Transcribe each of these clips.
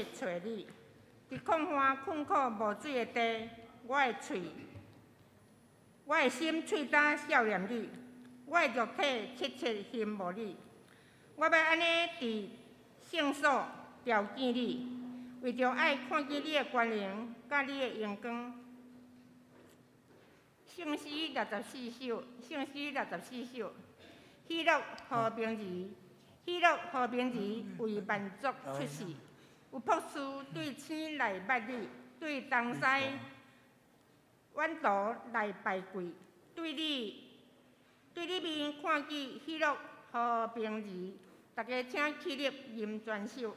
揣你。佇曠旱困苦無水的地，我的喙，我的心喙焦想念你，我的肉體切切欣慕你。我欲按呢佇聖所朝見你，為著愛看見你的權能佮你的榮光。聖詩六十四首，聖詩六十四首，喜樂和平兒，喜樂和平兒為萬族出世。有博士對星來捌你，對東西遠途來拜跪，對你對你面看見喜樂和平兒，大家請起立吟全首。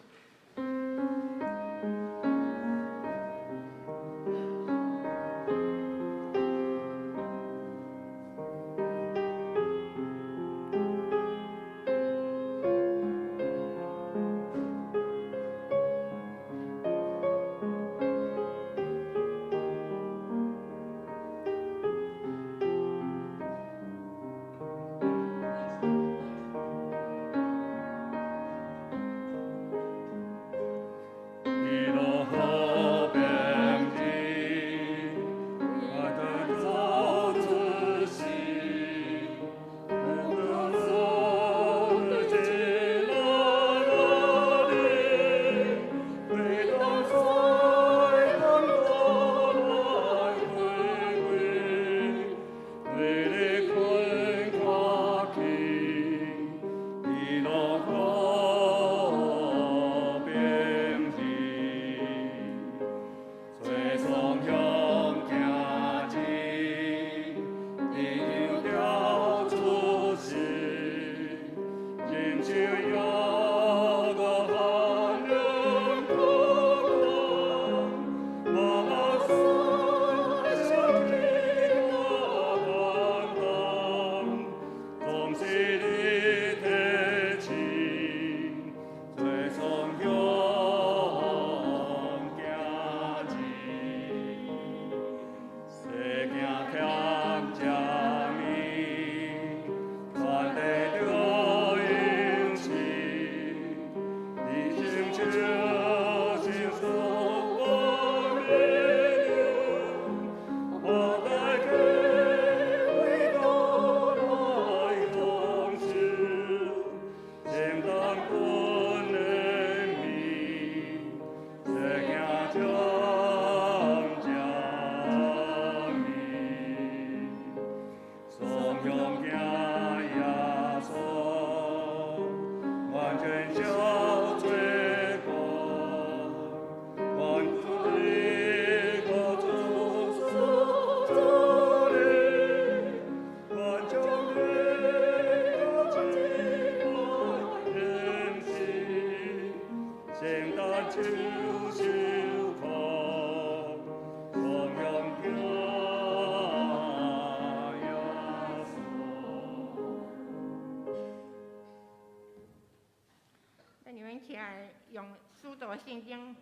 咱你們起來用使徒聖經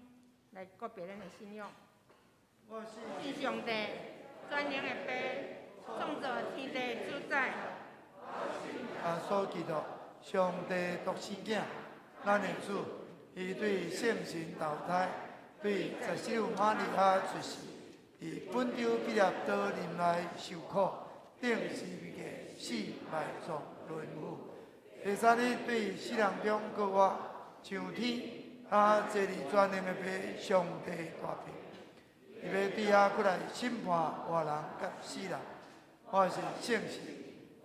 來告別咱的信仰。信上帝，全能的父，創造天地主宰。耶穌基督，上帝獨生囝，咱的主，伊對聖神投胎，對十守瑪利亞出世，佇本丟彼拉多忍耐受苦，釘十字架死埋葬淪亡。第三日對死人中復活，上天，他坐佇全能的父上帝大爿。伊欲對遐閣來審判活人佮死人。我信聖神，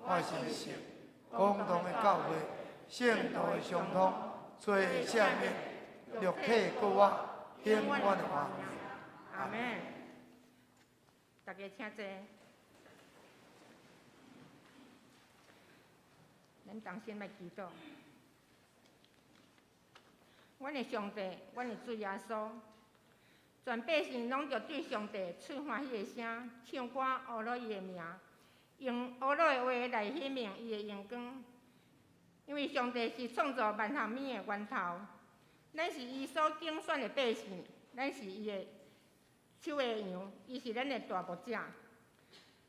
我信聖公同的教會，聖徒的相通，罪赦免，肉體復活，永遠的活命。阿們。大家請坐。咱同心來祈禱。阮的上帝，阮的主耶穌，全百姓攏著對上帝出歡喜的聲，唱歌呵咾伊的名，用呵咾的話來顯明伊的榮光。因為上帝是創造萬項物的源頭，咱是伊所揀選的百姓，咱是伊的手的羊，伊是咱的大牧者。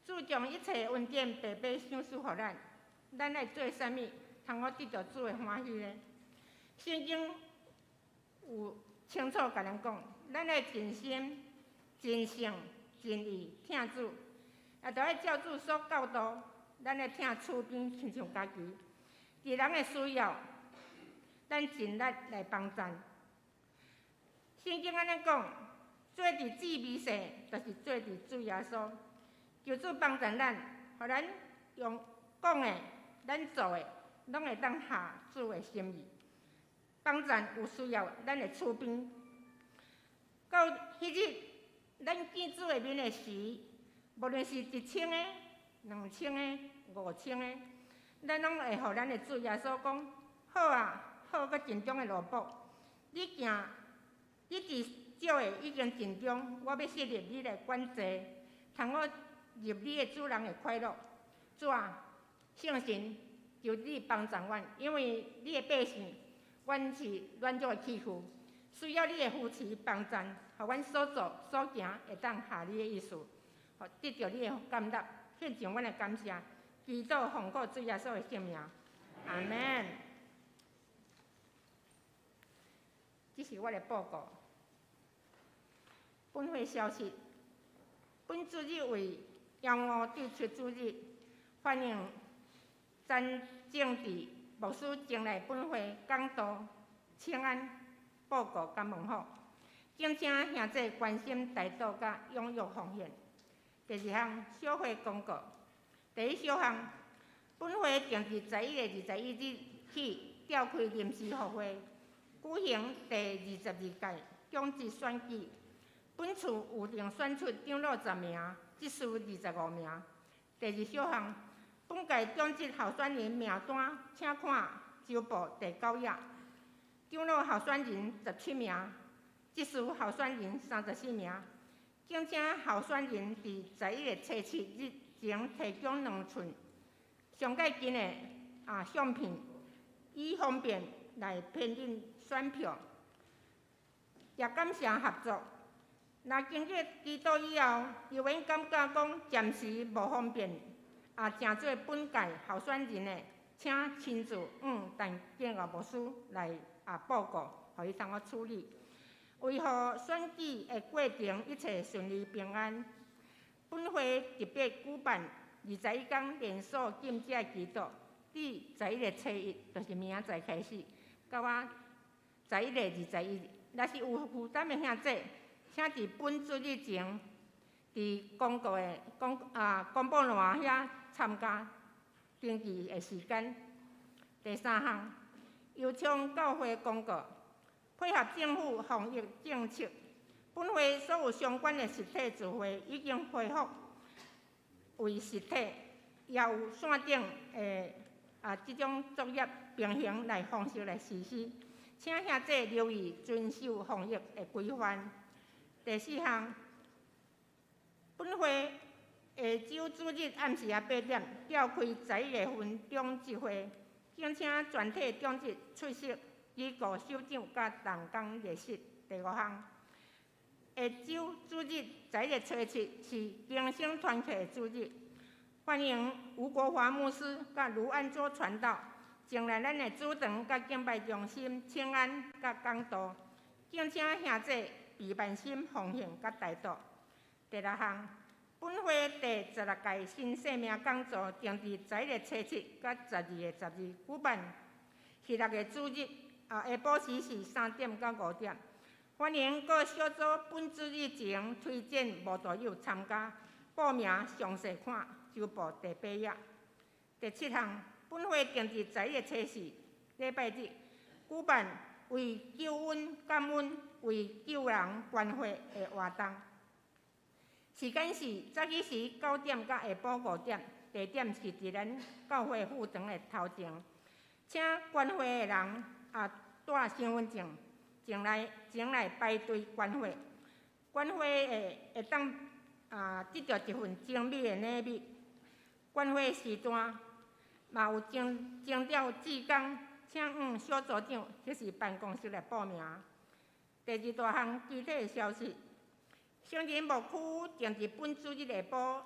主將一切恩典白白賞賜予咱，咱愛做啥物，通好得著主的歡喜呢？聖經有清楚共咱講，咱愛盡心、盡性、盡意疼主，也著愛照主所教導，咱愛疼厝邊親像家己。佇人的需要，咱盡力來幫贊。聖經按呢講，做佇姊妹世，就是做佇主耶穌。求主幫贊咱，予咱用講的、咱做的，攏會當合主的心意。幫贊有需要，咱的厝邊。到彼日，咱見主的面的時，無論是1000个、2000个、5000个，咱攏會予咱的主耶穌講：好啊，好閣盡忠的奴僕，你行，你佇少的已經盡忠，我欲設立你來管濟，通好入你的主人的快樂。主啊，聖神，求你幫助阮，因為你的百姓，阮是軟弱的器具，需要你的扶持幫贊，予阮所做所行會當合你的意思，予得著你的感納，獻上阮的感謝，祈禱奉靠主耶穌的聖名，阿門。這是我的報告。本會消息：本主日為15對7主日，歡迎詹正治牧師前來本會講道、請安、報告佮問候，敬請兄弟關心代禱佮踴躍奉獻。第二項小會公告：第一小項，本會定佇11月21日起召開臨時復會，舉行第22屆長執選舉。本次有定選出長老10名，執事25名。第二小項，本屆長執候選人名單，請看週報第九頁。長老候選人17名，執事候選人34名。敬請候選人佇11月初7日前提供2寸上蓋近的相片，以方便來編印選票。也感謝合作。若經過祈禱以後，猶原感覺講暫時無方便，成做本屆候選人的，請親自向陳建岳牧師來報告，予伊通好處理，維護選舉的過程一切順利平安。本會特別舉辦21天連鎖禁食祈禱，自11月初1，就是明仔載開始，到11月21日。若是有負擔的兄弟，請佇本主日前，佇公告的公布欄遐參加登記的時間。第三項，郵充教會公告，配合政府防疫政策，本會所有相關的實體聚會已經恢復為實體，也有線頂的這種作業平衡來方式來實施，請兄弟留意遵守防疫的規範。第四項，本會下週主日暗時仔8點召開11月份長執會，敬請全體長執出席，機構首長佮同工列席。第五項，下週主日11月初7是更生團契的主日，歡迎吳國華牧師佮盧安洲傳道前來咱的主堂佮敬拜中心請安佮講道，敬請兄弟備萬心奉獻佮代禱。第六項，本會第十六屆新生命講座定佇11月初7佮12月12舉辦，彼六个主日下晡時是3點到5點，歡迎各小組本主日前推薦慕道友參加，報名詳細看週報第八頁。第七項，本會定佇11月初4禮拜日舉辦為救恩感恩、為救人關懷的活動，時間是早起時9點到下晡5點，地點是佇咱教會副堂的頭前，請關懷的人帶身份證前來排隊關懷，關懷的會當得著一份精美的禮物。關懷時段嘛有徵徵調志工，請向小組長或是辦公室來報名。第二大項具體的消息，聖人牧區定佇本主日下晡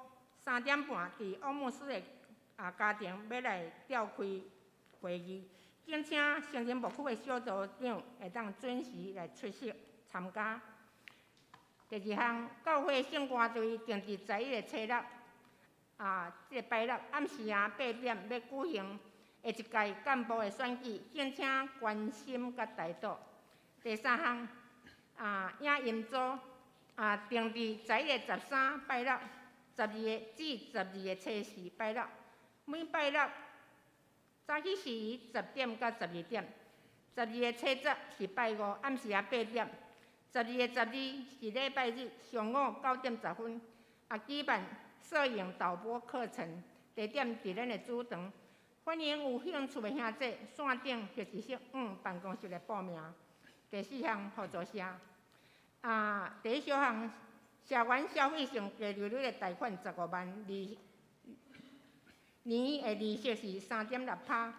3點半，佇王牧師的家庭欲來召開會議，敬請聖人牧區的小組長會當準時來出席。參加。第二項，教會聖歌隊定佇11月初六，這個拜六暗時仔8點欲舉行下一屆幹部的選舉，敬請關心佮代禱。第三項，影音組定佇11月13拜六，12個至12個初四拜六，每拜六早起時10點到12點，12月初十是拜五暗時仔8點，12月12是禮拜日上午9點10分，舉辦攝影導播課程，地點佇咱的主場，歡迎有興趣的兄弟線頂或是去辦公室來報名。第四項合作社，第一小項，社員消費性低利率的貸款15萬，利年的利息是3.6%，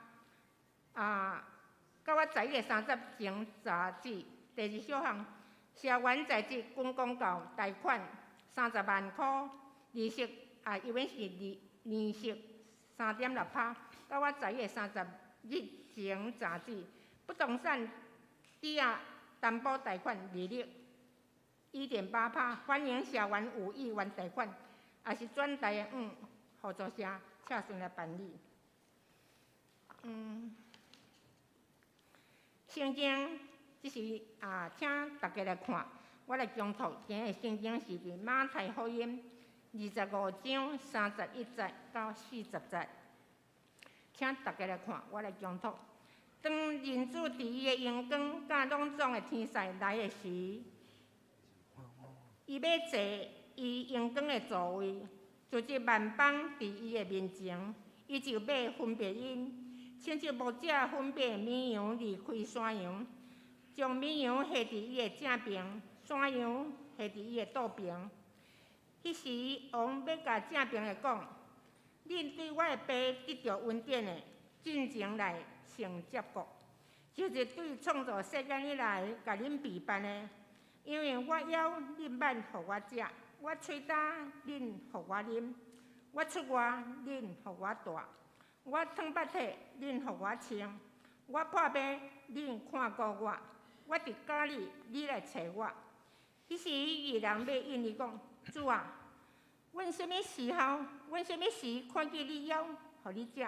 到我11月30前截止。第二小項，社員在職軍公教貸款30萬箍，利息依然是利年息3.6%，到我11月30日前截止。不動產抵押擔保貸款利率1.8%，歡迎社員有意願貸款，也是轉貸的合作社，請詢來辦理。聖經這是請大家來看，我來誦讀今日聖經是佇馬太福音25章31節到40節，請大家來看，我來誦讀。當人子佇伊的榮光佮攏總的天使來的時，伊欲坐伊榮光的座位，聚集萬邦佇伊的面前，伊就欲分別𪜶，親像牧者分別綿羊離開山羊，將綿羊繫佇伊的正爿，山羊繫佇伊的倒爿。彼時，王欲共正爿的講：恁對我的爸得著恩典的，進前來承接國，就是對創造世間以來共恁備辦的。因為我枵，恁捌予我食；我喙焦，恁予我啉；我出外，恁予我蹛；我紕腹體，恁予我穿；我破病，恁看顧我；我佇監裡，你來揣我。彼時，義人欲應伊講：主啊，阮啥物時候，阮啥物時看見你枵，予你食；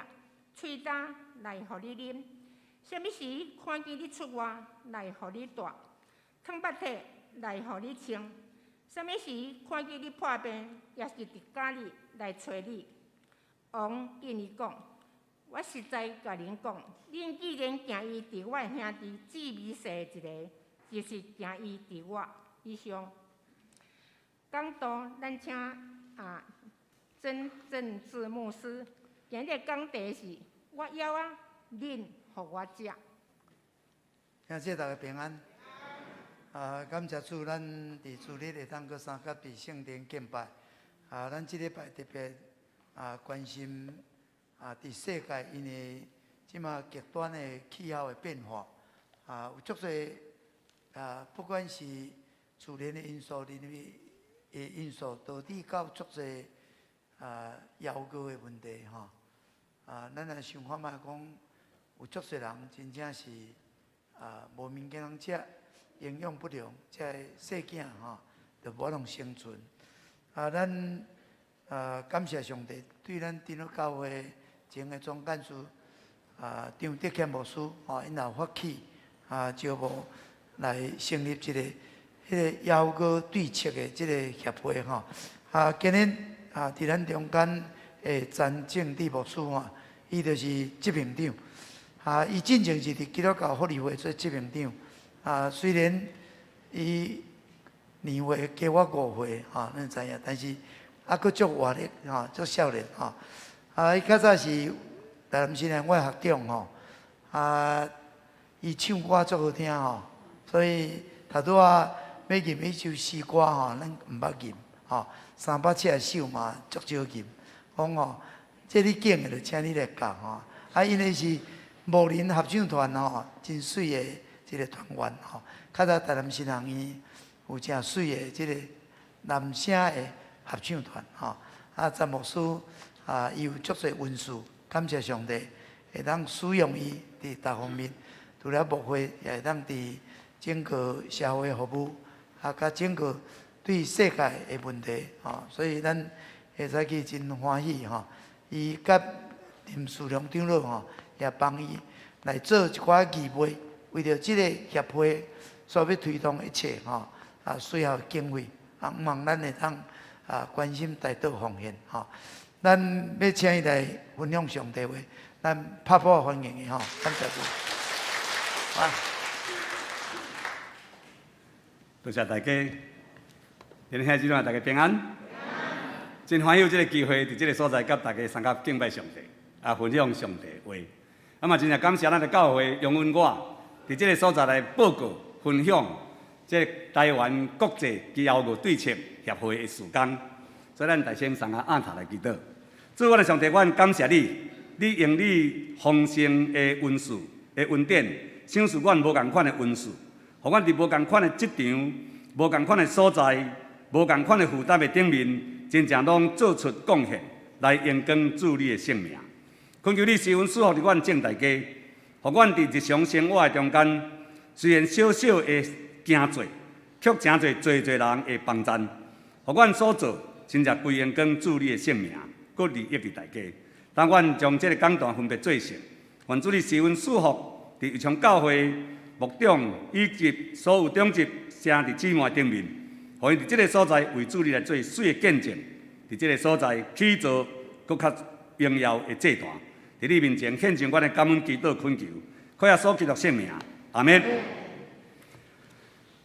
喙焦來予你啉？啥物時看見你出外來予你蹛？紕腹體來予你穿？啥物時看見你破病，抑是佇監裡來揣你？王應伊講：我實在共恁講，恁既然行伊佇我兄弟姊妹細一个，就是行伊佇我以上。講道，咱請曾正志牧師。今日講題是：我枵啊，恁予我食。兄弟大家平安。感謝主，咱佇主日會當閣相佮佇聖殿敬拜。咱這禮拜特別關心佇世界因為這馬極端的氣候的變化，有足濟不管是自然的因素、人為的因素，導致到足濟枵餓的問題吼。咱若想看覓講，有足濟人真正是無物件通食，營養不良，這个細囝吼，就無法度生存。咱感謝上帝，對咱長老教會前的總幹事張德謙牧師吼，𪜶也發起招募來成立一個彼個枵餓對策的這個協會吼。今日佇咱中間的陳正志牧師吼，伊就是執行長。伊進前是佇基督教福利會做執行長。雖然伊年歲加我5歲，吼，恁知影，但是猶閣足活力，吼，足少年，吼。伊較早是台南師範我學長，吼。伊唱歌足好聽，吼，所以頭拄仔欲吟彼首詩歌，吼，咱毋捌吟，吼，300尺的手嘛足少吟。講吼，這你揀的，就請你來教，吼。因為是牧人合唱團，吼，真媠的這個團員，吼。較早台南神學院有誠媠的這個男聲的合唱團，吼。陳牧師伊有足濟恩賜，感謝上帝會當使用伊佇逐方面，除了牧會，也會當佇整個社會服務，啊，佮整個對世界的問題，吼，所以咱會使去真歡喜吼，伊佮林書良長老吼，也幫伊來做一寡義賣，為著這個協會所欲推動一切吼，啊，需要經費，啊，望咱會當啊關心代禱奉獻吼。咱欲請伊來分享上帝話，咱拍鼓歡迎伊吼，感謝主。啊。多謝大家，弟兄姊妹大家平安。真歡喜有這個機會，佇這個所在佮大家相佮敬拜上帝，啊，分享上帝話。啊嘛，真正感謝咱的教會容許我佇這個所在來報告分享這個台灣國際基要樂對策協會的事工。所以咱大先相佮按頭來祈禱。主，我的上帝，阮感謝你，你用你豐盛的恩賜的恩典，賞賜阮無仝款的恩賜，予阮佇無仝款的職場、無仝款的所在、無仝款的負擔的頂面，真正攏做出貢獻，來榮光主你的聖名。懇求你施恩賜福佇阮眾大家，予阮佇日常生活的中間，雖然小小的行做，卻誠濟濟濟人的幫贊，予阮所做，真正歸榮光主你的聖名，閣利益佇大家。當阮將這個講壇分別做聖，願主你施恩賜福佇義昌教會牧長以及所有長執兄弟姊妹頂面，予𪜶佇這個所在為主你來做水的見證，佇這個所在起造閣較榮耀的祭壇，佇你面前獻上阮的感恩祈禱懇求，靠耶穌基督聖名，阿們。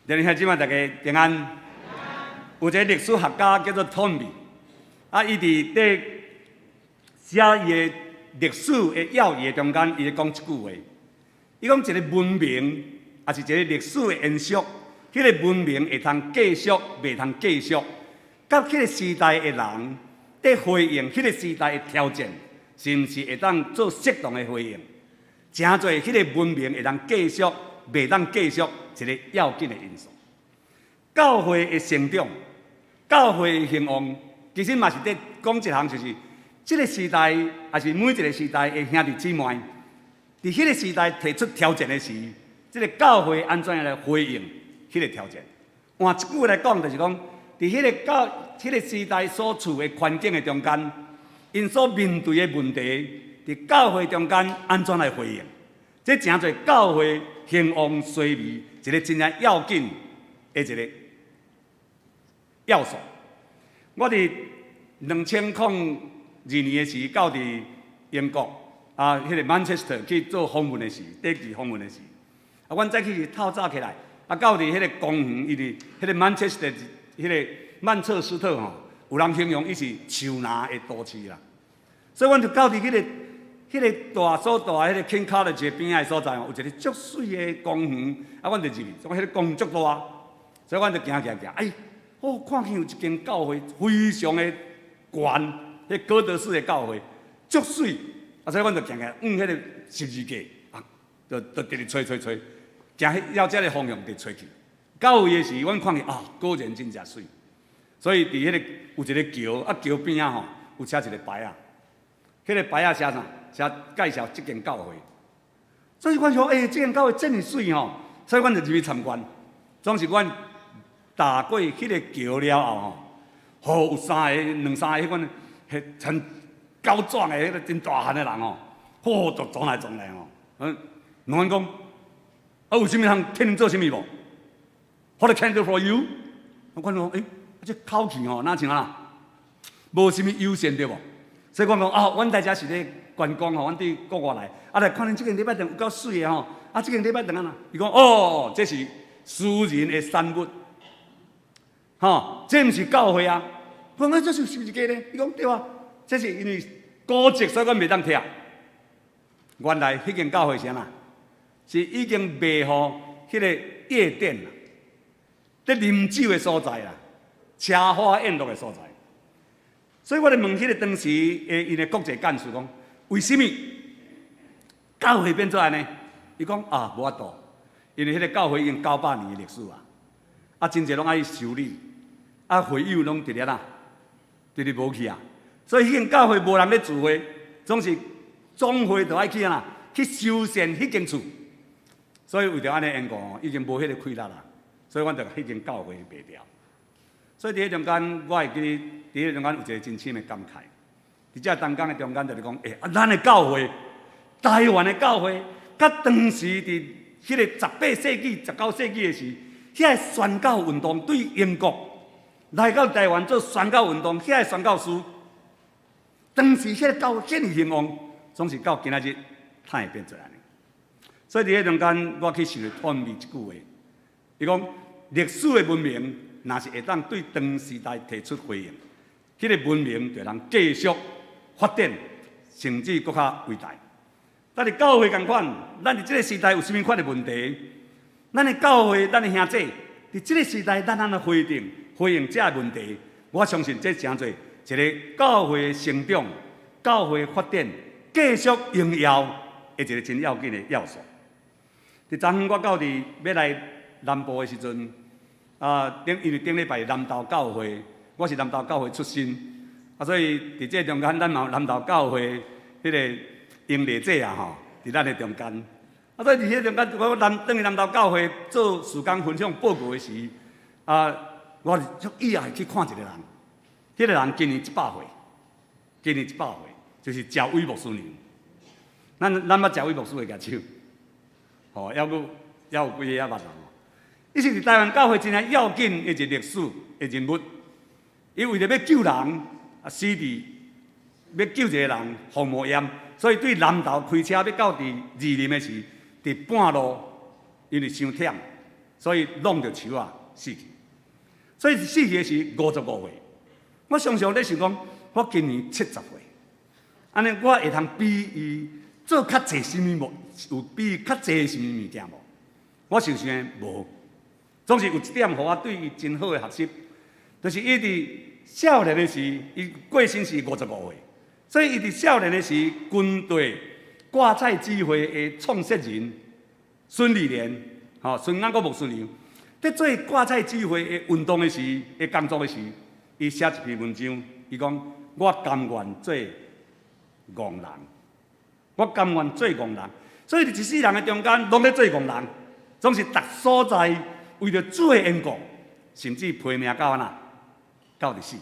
弟兄姊妹大家平安。有一個歷史學家叫做湯米，啊，伊佇咧寫伊的歷史的要義的中間，伊咧講一句話，伊講一個文明，抑是一個歷史的延續，彼個文明會通繼續，袂通繼續，佮彼個時代的人佇回應彼個時代的挑戰，是毋是會當做適當的回應？成做彼個文明會當繼續，袂當繼續一個要緊的因素。教會的成長，教會的興旺，其實嘛是佇講一項，就是這個時代，抑是每一個時代的兄弟姊妹，佇彼個時代提出挑戰的時，這個教會按怎樣來回應彼個挑戰？換一句話來講，就是講，佇彼個教、彼個時代所處的環境的中間，𪜶所面對的問題，佇教會中間按怎來回應？這成做教會興旺衰微一個真正要緊的一個要素。我佇2002年的時，到佇英國啊，彼個 Manchester 去做訪問的時，短期訪問的時，啊，阮早起是透早起來，啊，到佇彼個公園，因為彼個 Manchester 彼個曼徹斯特吼，有人形容伊是樹林的都市啦，所以阮就到佇彼個大所大彼個 King College 邊仔的所在吼，有一個足媠的公園，啊，阮就入去，總彼個公園足大，所以阮就行行行，哎，哦，看見有一間教會非常的懸，彼哥德式的教會足媠，啊，所以阮就行行，往彼個十字架，啊，就直直揣揣揣，行繞這个方向直揣去。到位的時，阮看見啊，果然真正媠。所以佇彼個有一個橋，啊橋邊仔吼有寫一個牌仔，彼個牌仔寫啥？寫介紹這間教會。所以阮想，欸，這間教會真是媠吼，所以阮就入去參觀。總是阮踏過彼個橋了後吼，吼有三個、兩三個彼款，彼很高壯的、彼個真大漢的人吼，吼就撞來撞來吼。嗯，問阮講，啊有啥物通替恁做啥物無？What I can do for you？我講，欸，這口氣吼，若像啊，無啥物友善對無？所以阮講，啊，阮來遮是咧觀光吼，阮對國外來，啊來看恁這間禮拜堂有夠媠的吼，啊這間禮拜堂按怎？伊講，哦，這是私人的產物，吼，這毋是教會啊。我講啊，這是十字架咧？伊講對啊，這是因為古蹟，所以阮袂當拆。原來彼間教會是按怎？是已經賣予彼個夜店啦，佇啉酒的所在啦，奢華宴樂的所在。所以我咧問彼個當時的𪜶的國際幹事講，為啥物教會變做按呢？伊講啊，無法度，因為彼個教會已經900年的歷史啊，啊，真濟攏愛修理，啊，會友攏佇咧哪，佇咧無去啊，所以彼間教會無人咧聚會，總是總會都愛去按怎，去修繕彼間厝。所以為著按呢緣故吼，已經無彼個氣力啦，所以阮就彼間教會賣掉。所以佇彼中間，我會記得佇彼中間有一個真深的感慨。佇這同工的中間，就是講，欸，啊，咱的教會，台灣的教會，佮當時佇彼個18世紀、19世紀的時，遐个宣教運動對英國來到台灣做宣教運動，遐個宣教師，當時彼個教會遮爾興旺，總是到今仔日，才會變做按呢。所以佇彼中間，我去想傳味一句話，伊講歷史的文明，若是會當對當時代提出回應，彼個文明就會當繼續發展，甚至閣較偉大。但是教會仝款，咱佇這個時代有啥物款的問題？咱的教會，咱的兄弟，佇這個時代，咱按怎回應回應這個問題？我相信這成做一個教會成長、教會發展、繼續榮耀的一個真要緊的要素。佇昨昏我到佇欲來南部的時陣，啊，頂因為頂禮拜南投教會，我是南投教會出身，啊，所以佇這中間，咱嘛有南投教會彼個英麗姐啊吼，佇咱的中間。啊，所以佇彼個中間，我南轉去南投教會做事工分享報告的時，啊，我足意外去看一個人，彼個人今年100歲，今年100歲，就是趙偉牧師娘。咱捌趙偉牧師會舉手，吼，猶閣猶有幾個猶捌人哦。伊是佇台灣教會真正要緊的一個歷史的人物。伊為著欲救人，啊死佇欲救一個人風魔炎，所以對南投開車欲到佇二林的時，佇半路因為傷忝，所以挵著樹仔死去。所以死去的時55歲。我常常咧想講，我今年70歲，按呢我會通比伊做較濟啥物無？有比伊較濟啥物物件無？我想想無。總是有一點，予我對伊真好的學習，就是伊佇少年的時，伊過身時55歲，所以伊佇少年的時，軍隊掛彩姊會的創設人孫理蓮，吼孫安國牧師娘，佇做掛彩姊會的運動的時，的工作的時，伊寫一篇文章，伊講我甘願做戇人，我甘願做戇人，所以佇一世人的中間，攏咧做戇人，總是逐所在。為著主的緣故，甚至拼命到按怎，到佇死。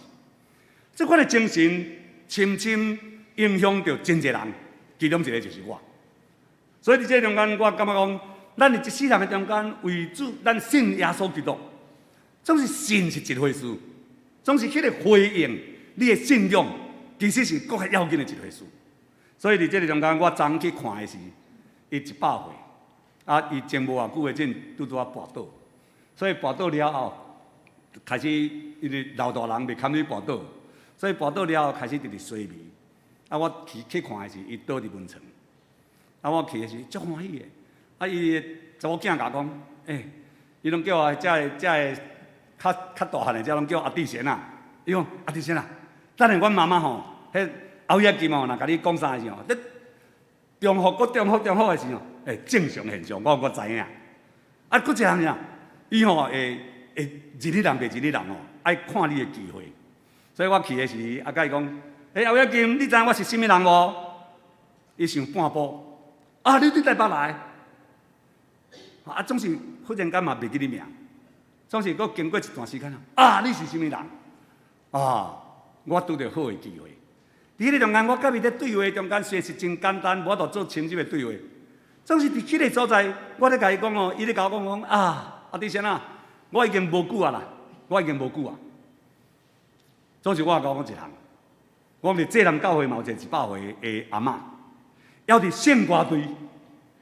這款的精神，深深影響著真濟人，其中一個就是我。所以佇這中間，我感覺講，咱佇一世人的中間，為主，咱信耶穌基督，總是信是一回事，總是彼個回應你的信仰，其實是閣較要緊的一回事。所以佇這個中間，我昨昏去看的時，伊100歲，啊，伊前無偌久的陣拄拄仔跋倒。所以跋倒了後，開始因為老大人袂堪去跋倒，所以跋倒了後開始直直衰微。啊，我去去看的時，伊倒佇眠床。啊，我去的時足歡喜的。啊，伊的查某囝共講，欸，伊攏叫我遮个遮个較較大漢的，遮攏叫阿弟賢啊。伊講阿弟賢啊，等下阮媽媽吼，彼後日金吼，若共你講啥的時候，咧重複閣重複重複的時候，欸，正常現象，我我知影。啊，閣一項啥？伊吼會會認你人袂認你人吼，愛看你的機會。所以我去的時，啊，共伊講，欸，後日金，你知影我是啥物人無？伊想半步，啊，你對台北來？啊，總是忽然間嘛袂記你名，總是閣經過一段時間啊，你是啥物人？啊，我拄著好的機會。佇彼個中間，我佮伊咧對話中間，雖然是真簡單，無法度做深入的對話。總是佇彼個所在，我咧共伊講哦，伊咧共我講講啊。阿弟先啊，我已經無久啊啦，我已經無久啊。總是我共講一項，我佇濟南教會嘛有一個100歲的阿嬤，猶佇聖歌隊，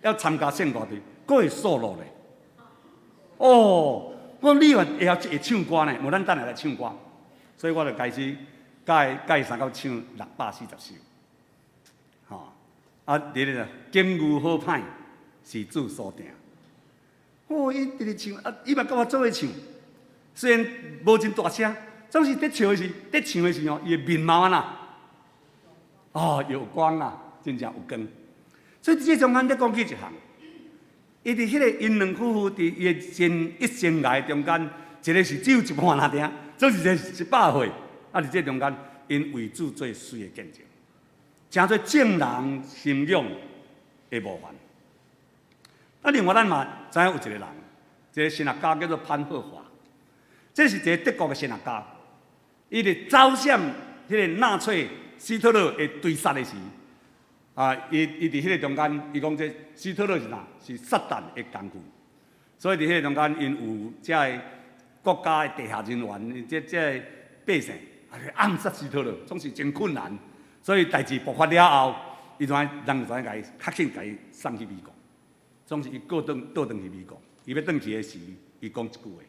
猶參加聖歌隊，閣會數落咧。哦，我講你嘛會曉會唱歌呢，無咱等下來唱歌。所以我就開始共伊共伊相共唱640首。吼，啊，佇咧境遇好歹是主所定。哦，伊直直唱，啊，伊嘛佮我做伙唱，雖然無真大聲，總是佇笑的時，佇唱的時候，伊的面貌按怎？哦，有光啊，真正有光。所以這中間咧講起一項，伊佇彼個𪜶兩夫婦佇伊的生一生涯中間，一個是只有一半爾爾，總是一個是100歲，啊，佇這中間，𪜶為主做水的見證，成做眾人心仰的模範。啊，另外咱嘛知影有一個人，一個神學家叫做潘霍華，這是一個德國的神學家。伊佇走閃彼個納粹希特勒的追殺的時，啊，伊佇彼個中間，伊講這希特勒是啥？是撒旦的工具。所以佇彼個中間，𪜶有遮個國家的地下人員，這個百姓，啊，暗殺希特勒，總是真困難。所以代誌爆發了後，伊就人就知影共伊較緊共伊送去美國。總是伊過轉倒轉去美國，伊欲轉去的時，伊講一句話，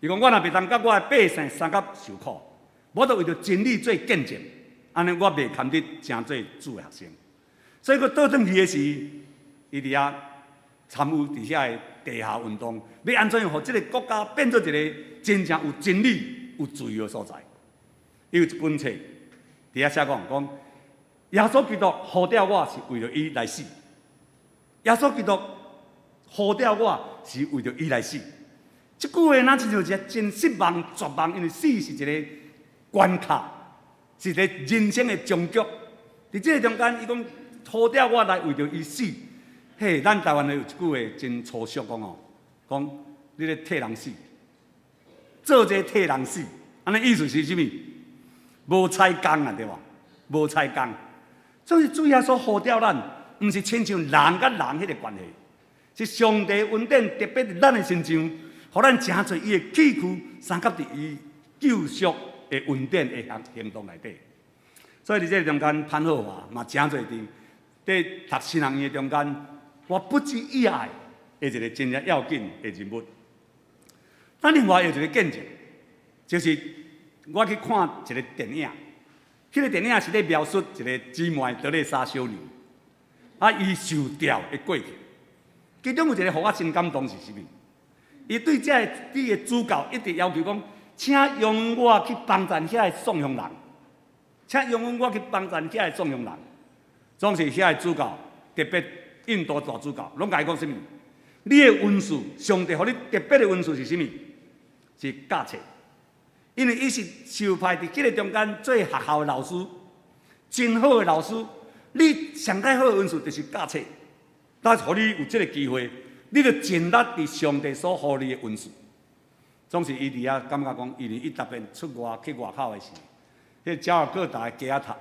伊講我若袂當佮我的百姓相佮受苦，我著為著真理做見證，按呢我袂堪得成做主的學生。所以閣倒轉去的時，伊佇遐參與佇遐的地下運動，欲按怎樣予這个國家變做一个真正有真理、有自由的所在。伊有一本冊，佇遐寫講講，耶穌基督呼召我是為著伊來死。耶穌基督呼召我是為著伊來死。這句話若親像一個真失望、絕望，因為死是一个關卡，是一个人生的終局。佇這个中間，伊講呼召我來為著伊死。嘿，咱台灣的有一句話真粗俗講哦，講你咧替人死，做這替人死，按呢意思是啥物？無彩工啊，對無？無彩工。所以主耶穌呼召咱，毋是親像人佮人彼个關係，是上帝恩典特別佇咱的身上，予咱成做伊的器具，相佮佇伊救贖的恩典的行動內底。所以佇這个中間，潘霍華嘛成做佇讀神學院的中間，我不止意愛的一個真正要緊的人物。咱另外有一個見證，就是我去看一個電影，彼個電影是咧描述一個姊妹德麗莎修女，啊，伊受調的過去。其中有一個予我真感動是啥物？伊對這个伊的主教一直要求講，請容我去幫贊遐个送養人，請容我去幫贊遐个送養人。總是遐个主教，特別印度大主教，攏共伊講啥物？你的恩賜，上帝予你特別的恩賜是啥物？是教冊。因為伊是受派佇這个中間做學校的老師，真好的老師。你上蓋好的恩賜就是教冊，但是予你有這个機會，你著盡力佇上帝所予你的恩賜。總是伊佇遐感覺講，因為伊特別出外去外口的時，彼個加爾各答的街仔頭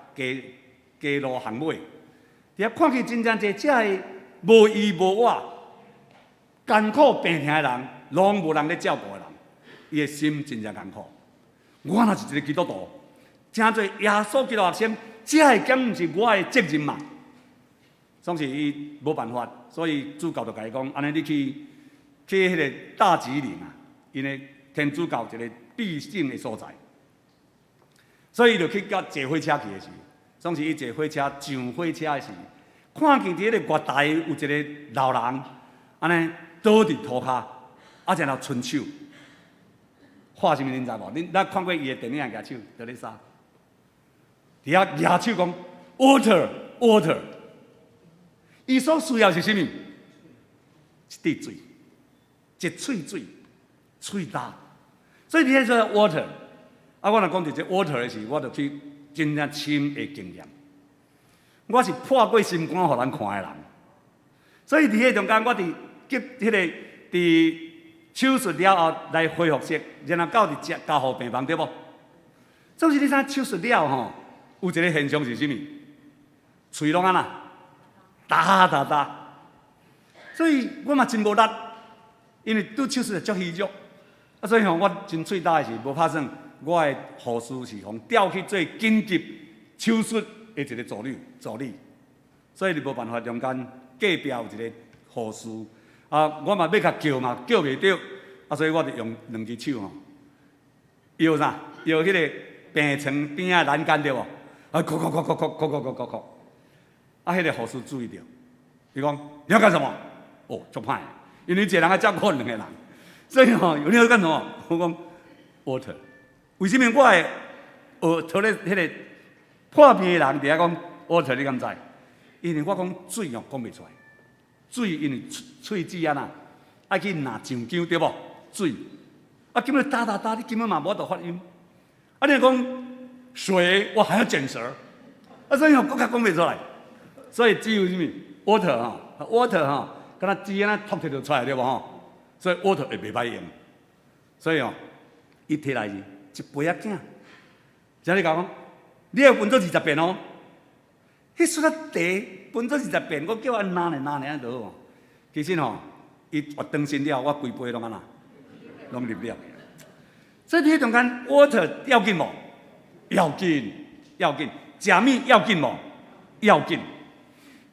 街路巷尾，佇遐看見真正濟遮个無依無倚、艱苦病疼的人，攏無人咧照顧的人，伊的心真正艱苦。我若是一个基督徒，成做耶穌基督學生，這个敢毋是我的責任嘛？總是伊無辦法，所以主教就共伊講：按呢你去彼个大吉嶺啊，𪜶的天主教一个避靜的所在。所以伊就去佮坐火車去的時，總是伊坐火車上火車的時，看見佇彼个月台有一个老人，按呢倒佇塗跤，啊，然後伸手，看啥物恁知無？恁咱看過伊的電影舉手，佇咧啥？佇遐舉手講 water water，伊所需要是啥物？一滴水，一喙水，喙焦。所以佇遐說 water，啊，我若講著這 water 的時，我就去真正深的經驗。我是破過心肝予人看的人，所以佇彼个中間，我佇急彼个佇手術了後來恢復室，然後到佇加護病房對無？總是你知手術了吼，有一个現象是啥物？喙攏按怎？焦焦焦。所以我嘛真無力，因為拄手術足虛弱，啊，所以吼我真喙焦的時無拍算，我的護士是予調去做緊急手術的一个助理，所以你無辦法中間隔壁有一個護士，啊，我嘛欲共叫嘛叫袂著，啊，所以我就用兩隻手吼，搖啥？搖彼个病床邊仔欄杆對無？啊，叩叩叩叩叩叩叩叩叩，啊，彼个護士注意著，伊講你要幹什麼？哦，足歹，因為一個人愛照顧兩個人，所以吼，你要幹什麼？我講 water，為啥物我會學佇咧彼个破病的人佇遐講 water？你敢知？因為我講水哦，講袂出來，水因為喙齒按怎，愛去若上腔對無？水，啊，根本焦焦焦，你根本嘛無法度發音。啊，你若講水，我還要捲舌，啊，所以我閣較講袂出來。所以只有啥物 water 吼，water 吼，敢若紙按呢脫摕就出來對無吼？所以 water 會袂歹用。所以哦，伊提來是一杯仔囝，這你講，你要分做20遍哦。彼雪仔茶分做二十遍，我叫按拿呢拿呢按就好。其實吼，伊活當身了，我規杯攏按怎，攏入了。所以佇彼中間，water 要緊無？要緊，要緊。食物要緊無？要緊。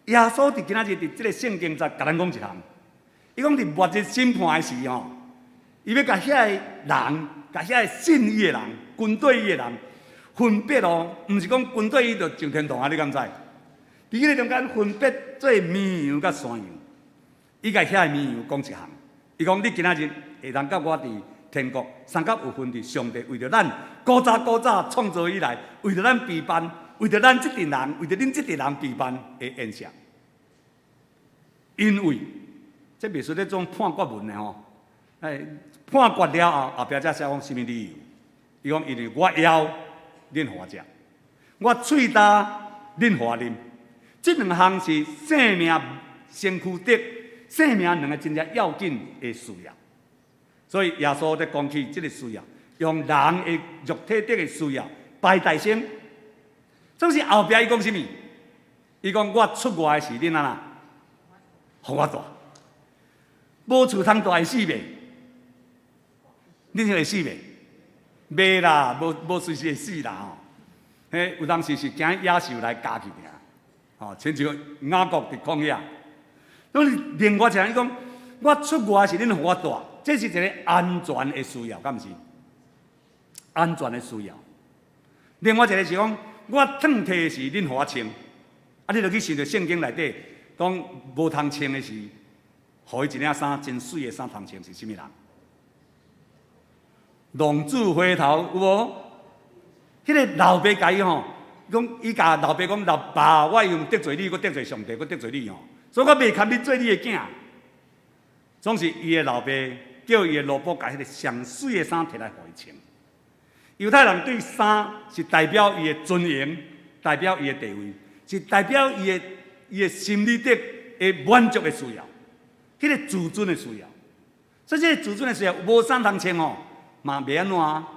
耶穌佇今仔日佇這个聖經節共咱講一項，伊講佇末日審判的時吼，伊欲共遐个人，共遐个信伊的人，跟綴伊的人分別哦，毋是講跟綴伊就上天堂啊！你敢知？佇彼个中間分別做綿羊佮山羊，伊共遐个綿羊講一項，伊講你今仔日會當佮我佇天國，相佮有份佇上帝為著咱古早古早創造以來，為著咱備辦，為著咱這陣人，為著恁這陣人備辦的宴席。因為這袂說這種判決文的吼，哎，判決了後，後壁才寫講啥物理由？伊講因為我枵，恁予我食；我喙焦，恁予我啉。這兩項是生命身軀的生命兩个真正要緊的需要。所以耶穌咧講起這个需要，用人的肉體的的需要排代先。總是後壁伊講啥物？伊講我出外時，恁按怎？予我蹛。無厝通蹛會死袂？恁想會死袂？袂啦，無無隨時會死啦吼。彼有當時是驚野獸來咬去爾，吼，親像雅各佇曠野。總是另外一個伊講，我出外時，恁予我蹛，這是一个安全的需要，敢毋是？安全的需要。另外一个是講，我褪體時，恁予我穿。啊，你著去想著聖經內底講無通穿的是，予伊一領衫真媠的衫通穿是啥物人？浪子回頭有無？彼个老爸共伊吼，講伊共老爸講，老爸，我用得罪你，閣得罪上帝，閣得罪你吼，所以我袂堪你做你的囝。總是伊的老爸叫伊的奴僕共彼个上媠的衫提來予伊穿。猶太人對衫是代表伊的尊嚴，代表伊的地位，是代表伊的心理的的滿足的需要，彼个自尊的需要。所以這个自尊的需要，無衫通穿吼，嘛袂按怎啊。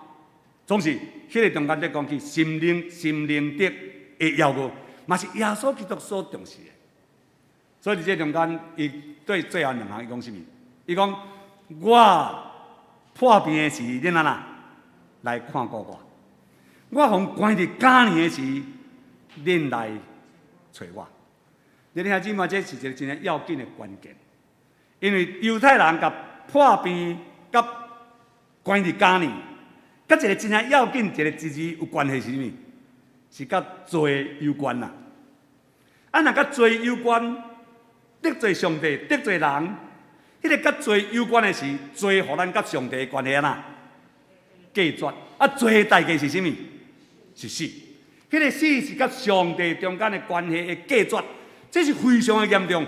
總是彼个中間咧講起心靈心靈的的要務，嘛是耶穌基督所重視的。所以佇這中間，伊對最後兩項伊講啥物？伊講我破病的時，恁按怎來看顧我？我予關佇監牢的時，恁來揣我。你聽姊妹，這是一个真正要緊的關鍵，因為猶太人共破病佮關佇監牢，佮一个真正要緊一个字字有關係是啥物？是佮罪有關啦。啊，若佮罪有關，得罪上帝、得罪人，彼个佮罪有關的是罪，予咱佮上帝的關係按怎隔絕。啊，罪的代價是啥物？是死。彼个死是佮上帝中間的關係的隔絕，這是非常的嚴重。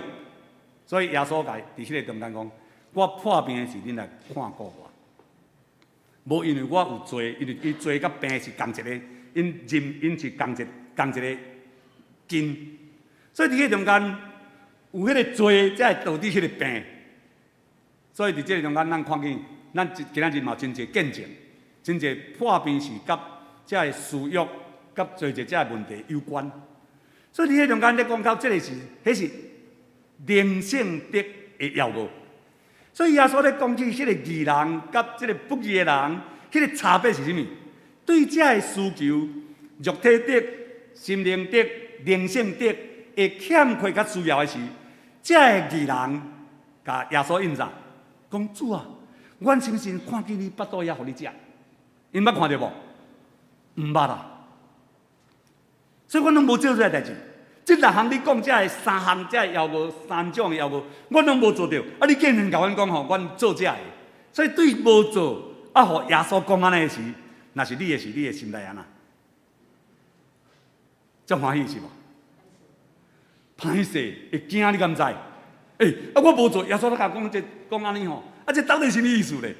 所以耶穌共佇彼個中間講：我破病的時，恁來看顧我。無因為我有罪，因為伊罪佮病是仝一个，𪜶認𪜶是仝一仝一个根，所以佇彼個中間有彼个罪，才會導致彼个病。所以佇這个中間，咱看見咱今仔日嘛真濟見證，真濟破病是佮這个私欲、佮濟濟這个問題有關。所以佇彼個中間咧講到這个是，彼是靈性的的要務。所以耶穌咧講起彼个義人佮這个不義的人，彼个差別是啥物？對這个需求，肉體的、心靈的、靈性的，會欠缺佮需要的時，這个義人共耶穌應啥？講主啊，阮啥物時看見你腹肚枵，予你食？𪜶捌看著無？毋捌啊！所以阮攏無做這个代誌。這六項你講這个三項這个要務，三種的要務，阮攏無做著。啊，你竟然共阮講吼，阮做這个，所以對無做，啊，予耶穌講按呢的時，若是你的時，你的心內按怎？足歡喜是無？歹勢會驚，你敢知？欸，啊，我無做，耶穌都共講這講按呢吼，啊，這到底啥物意思咧？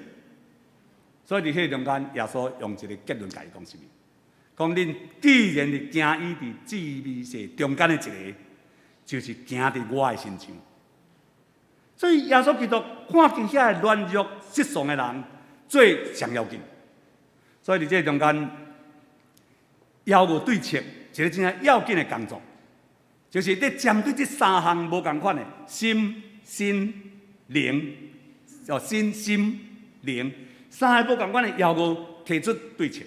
所以佇彼個中間，耶穌用一个結論共伊講啥物？講恁既然是行醫佇這微細中間的一个，就是行佇我的身上。所以耶穌基督看見遐个軟弱失喪的人，做上要緊。所以佇這個中間，枵餓對策，一個真正要緊的工作，就是佇針對這三項無仝款的心、身、靈，哦，身、心、靈三个無仝款的枵餓提出對策。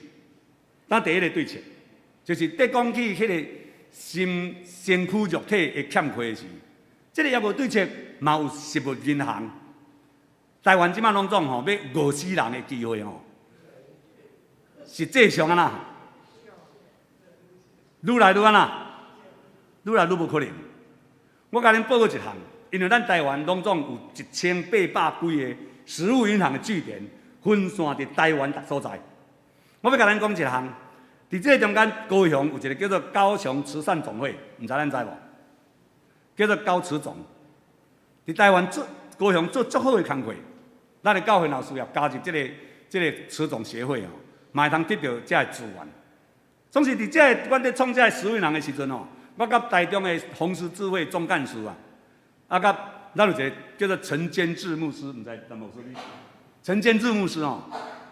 咱第一个對策，就是佇講起彼个心身軀肉體的欠缺時，這个枵餓對策嘛有食物銀行。台灣這擺攏總吼欲餓死人的機會吼，實際上按怎？愈來愈按怎？愈來愈無可能。我共恁報告一項，因為咱台灣攏總有1800幾个食物銀行的據點分散佇台灣逐所在。我欲共恁講一項，佇這個中間，高雄有一个叫做高雄慈善總會，毋知恁知無？叫做高慈總，佇台灣做高雄做足好的工課。咱的教會若有需要加入這个慈總協會吼，嘛會通得著這个資源。總是佇這个，阮佇創這个食物銀行的時陣吼，我佮台中的紅十字會總幹事啊，啊，佮咱有一个叫做陳堅志牧師，毋知陳牧師你？陳堅志牧師吼，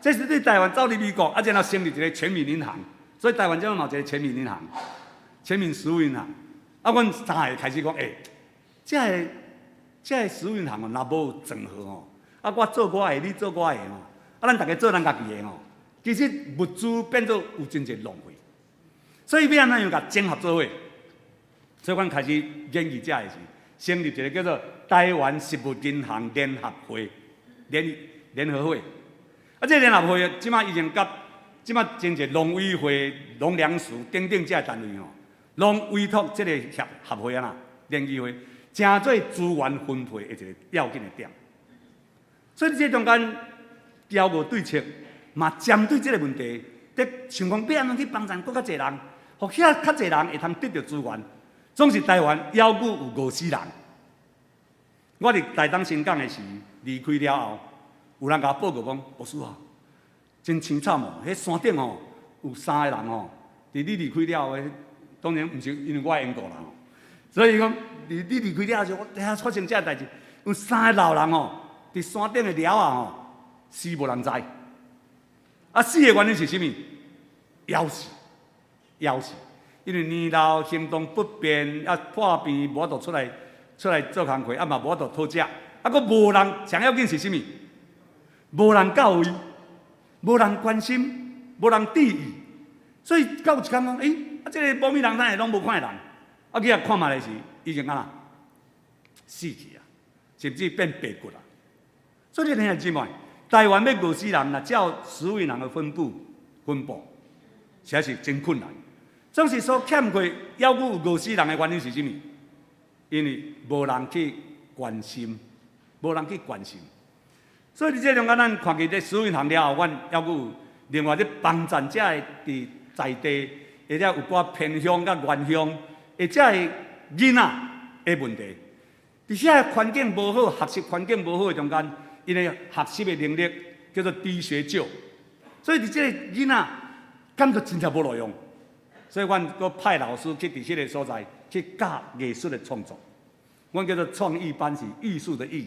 這是對台灣走佇美國，啊，然後成立一个全民銀行，所以台灣這嘛有一个全民銀行、全民食物銀行。啊，阮三个開始講，欸，這个食物銀行哦，若無整合吼，啊，我做我的，你做我的吼，啊，咱逐家做咱家己的吼，其實物資變做有真濟浪費。所以欲按怎樣共整合做伙？所以阮開始研究這个時，成立一个叫做台灣食物銀行聯合會聯聯合會。啊，這个聯合會這擺已經佮這擺真濟農委會、農糧署等等這个單位吼，攏委託這个協合會啊啦，聯誼會，成做資源分配的一个要緊的點。所以這中間枵餓對策嘛，針對這个問題，佇想講欲按怎去幫助閣較濟人，予遐較濟人會通得著資源。總是台灣猶閣有餓死人。我佇台東新港的時，離開了後，有人共我報告講，牧師啊，真凄慘哦！彼山頂吼有三个人吼，佇你離開了後，當然毋是因為我的緣故啦吼。所以講，佇你離開了後時，我遐發生這个代誌，有三个老人吼，佇山頂的寮仔吼，死無人知。啊，死的原因是啥物？枵死，枵死。因為年老行動不便，啊破病無法度出來做工課，啊嘛無法度討食，啊閣無人，上要緊是啥物？無人教伊，無人關心，無人注意，所以到有一工講，欸，啊這个無物人，哪會攏無看的人？啊去遐看覓的時，已經按怎死去啊，甚至變白骨啊。所以你兄弟姊妹，台灣欲餓死人，若照食物銀行的分布，實在是真困難。總是說欠缺，猶閣有餓死人的原因是啥物？因為無人去關心，無人去關心。所以佇這中間，咱看見這食物銀行了後，阮猶閣有另外咧幫贊這个佇在地，或者有寡偏鄉佮原鄉，或者的囡仔的問題。佇遐个環境無好，學習環境無好的中間，𪜶的學習的能力叫做低學就，所以佇這个囡仔感覺真正無路用。所以，阮閣派老師去佇彼个所在去教藝術的創作。阮叫做創意班，是藝術的藝，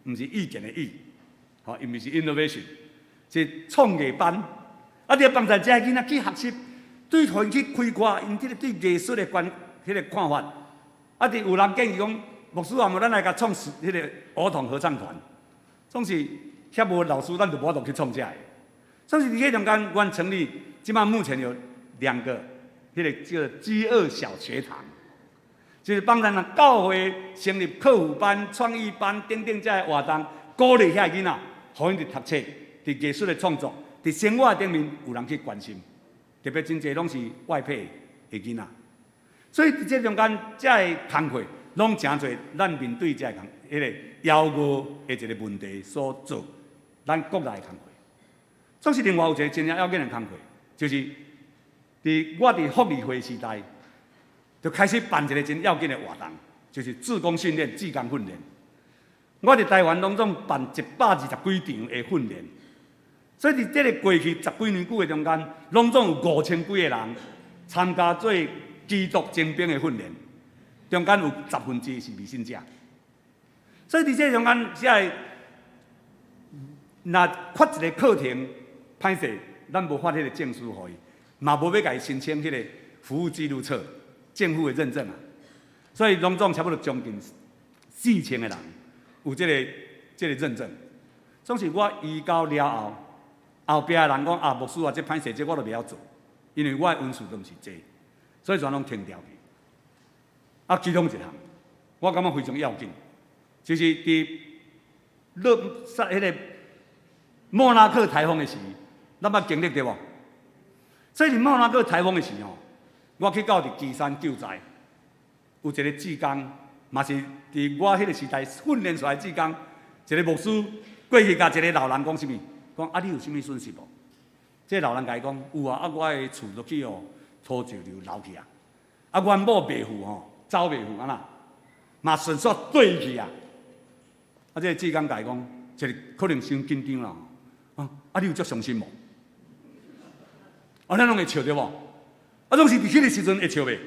毋是意見的意，吼，伊毋是 innovation，是創藝班。啊，你幫助這个囡仔去學習，對予𪜶去開闊𪜶這个對藝術的觀彼个看法。啊，佇有人建議講，牧師啊，無咱來共創彼个兒童合唱團。總是遐無老師，咱就無法度去創這个。所以佇彼中間，阮成立，這擺目前有兩個。彼个叫做飢餓小學堂，就是幫咱教會成立課輔班、創意班等等這个活動，鼓勵遐囡仔，予𪜶佇讀冊、佇藝術的創作、佇生活頂面有人去關心，特別真濟攏是外配的囡仔，所以佇這中間，這个工課攏誠濟，咱面對這个工，彼个枵餓的一个問題所做，咱國內的工課。總是另外有一个真正要緊的工課，就是佇我佇福利會時代，就開始辦一个真要緊的活動，就是志工訓練、志工訓練。我佇台灣攏總辦120幾場的訓練，所以佇這个過去十幾年久的中間，攏總有5000幾个人參加做基督精兵的訓練，中間有1/10是未信者。所以佇這中間，這个若缺一個課程，歹勢，咱無發彼個證書予伊，嘛無欲共伊申請彼個服務記錄冊，政府的認證啊。所以攏總差不多將近4000個人有這個認證。總是我移交了後，後壁的人講啊，牧師啊，這歹勢，這我都袂曉做，因為我的恩賜都毋是這個，所以全攏停掉去。啊，其中一項，我感覺非常要緊，就是佇落煞彼個莫拉克颱風的時，咱捌經歷著無？所以佇莫拉克颱風的時吼，我去到佇旗山救災，有一個志工，嘛是佇我彼個時代訓練出來志工，一個牧師過去共一個老人講啥物？講啊，你有啥物損失無？這個老人共伊講有啊，啊，我的厝都去予土石流流去啊，啊，阮某袂赴吼，走袂赴按怎？嘛順煞綴去啊！啊，這個志工共伊講，一個可能傷緊張啦，啊，啊，你有足傷心無？啊，咱攏會笑對無？啊，總是佇彼個時陣會笑袂？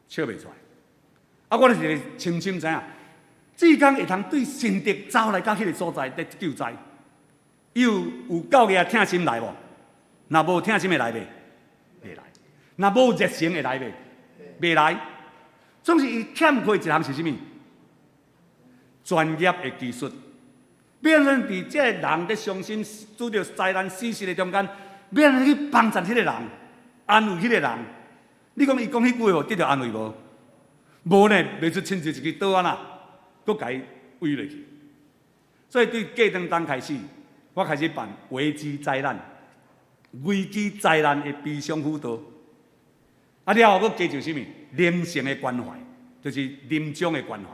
笑袂出來。啊，我就是深深知影，志工會通對新竹走來到彼個所在佇救災，伊有夠額疼心來無？若無疼心會來袂？袂來。若無熱誠會來袂？袂來。總是伊欠缺一項是啥物？專業的技術。欲按怎佇這個人佇傷心、拄著災難死屍的中間，欲按怎去幫助彼個人，安慰彼個人？你講伊講彼句話得著安慰無？無呢，袂出親像一支刀仔啦，閣共伊刎落去。所以對過當當開始，我開始辦危機災難、危機災難的悲傷輔導。啊了後，閣加上啥物？靈性的關懷，就是臨終的關懷。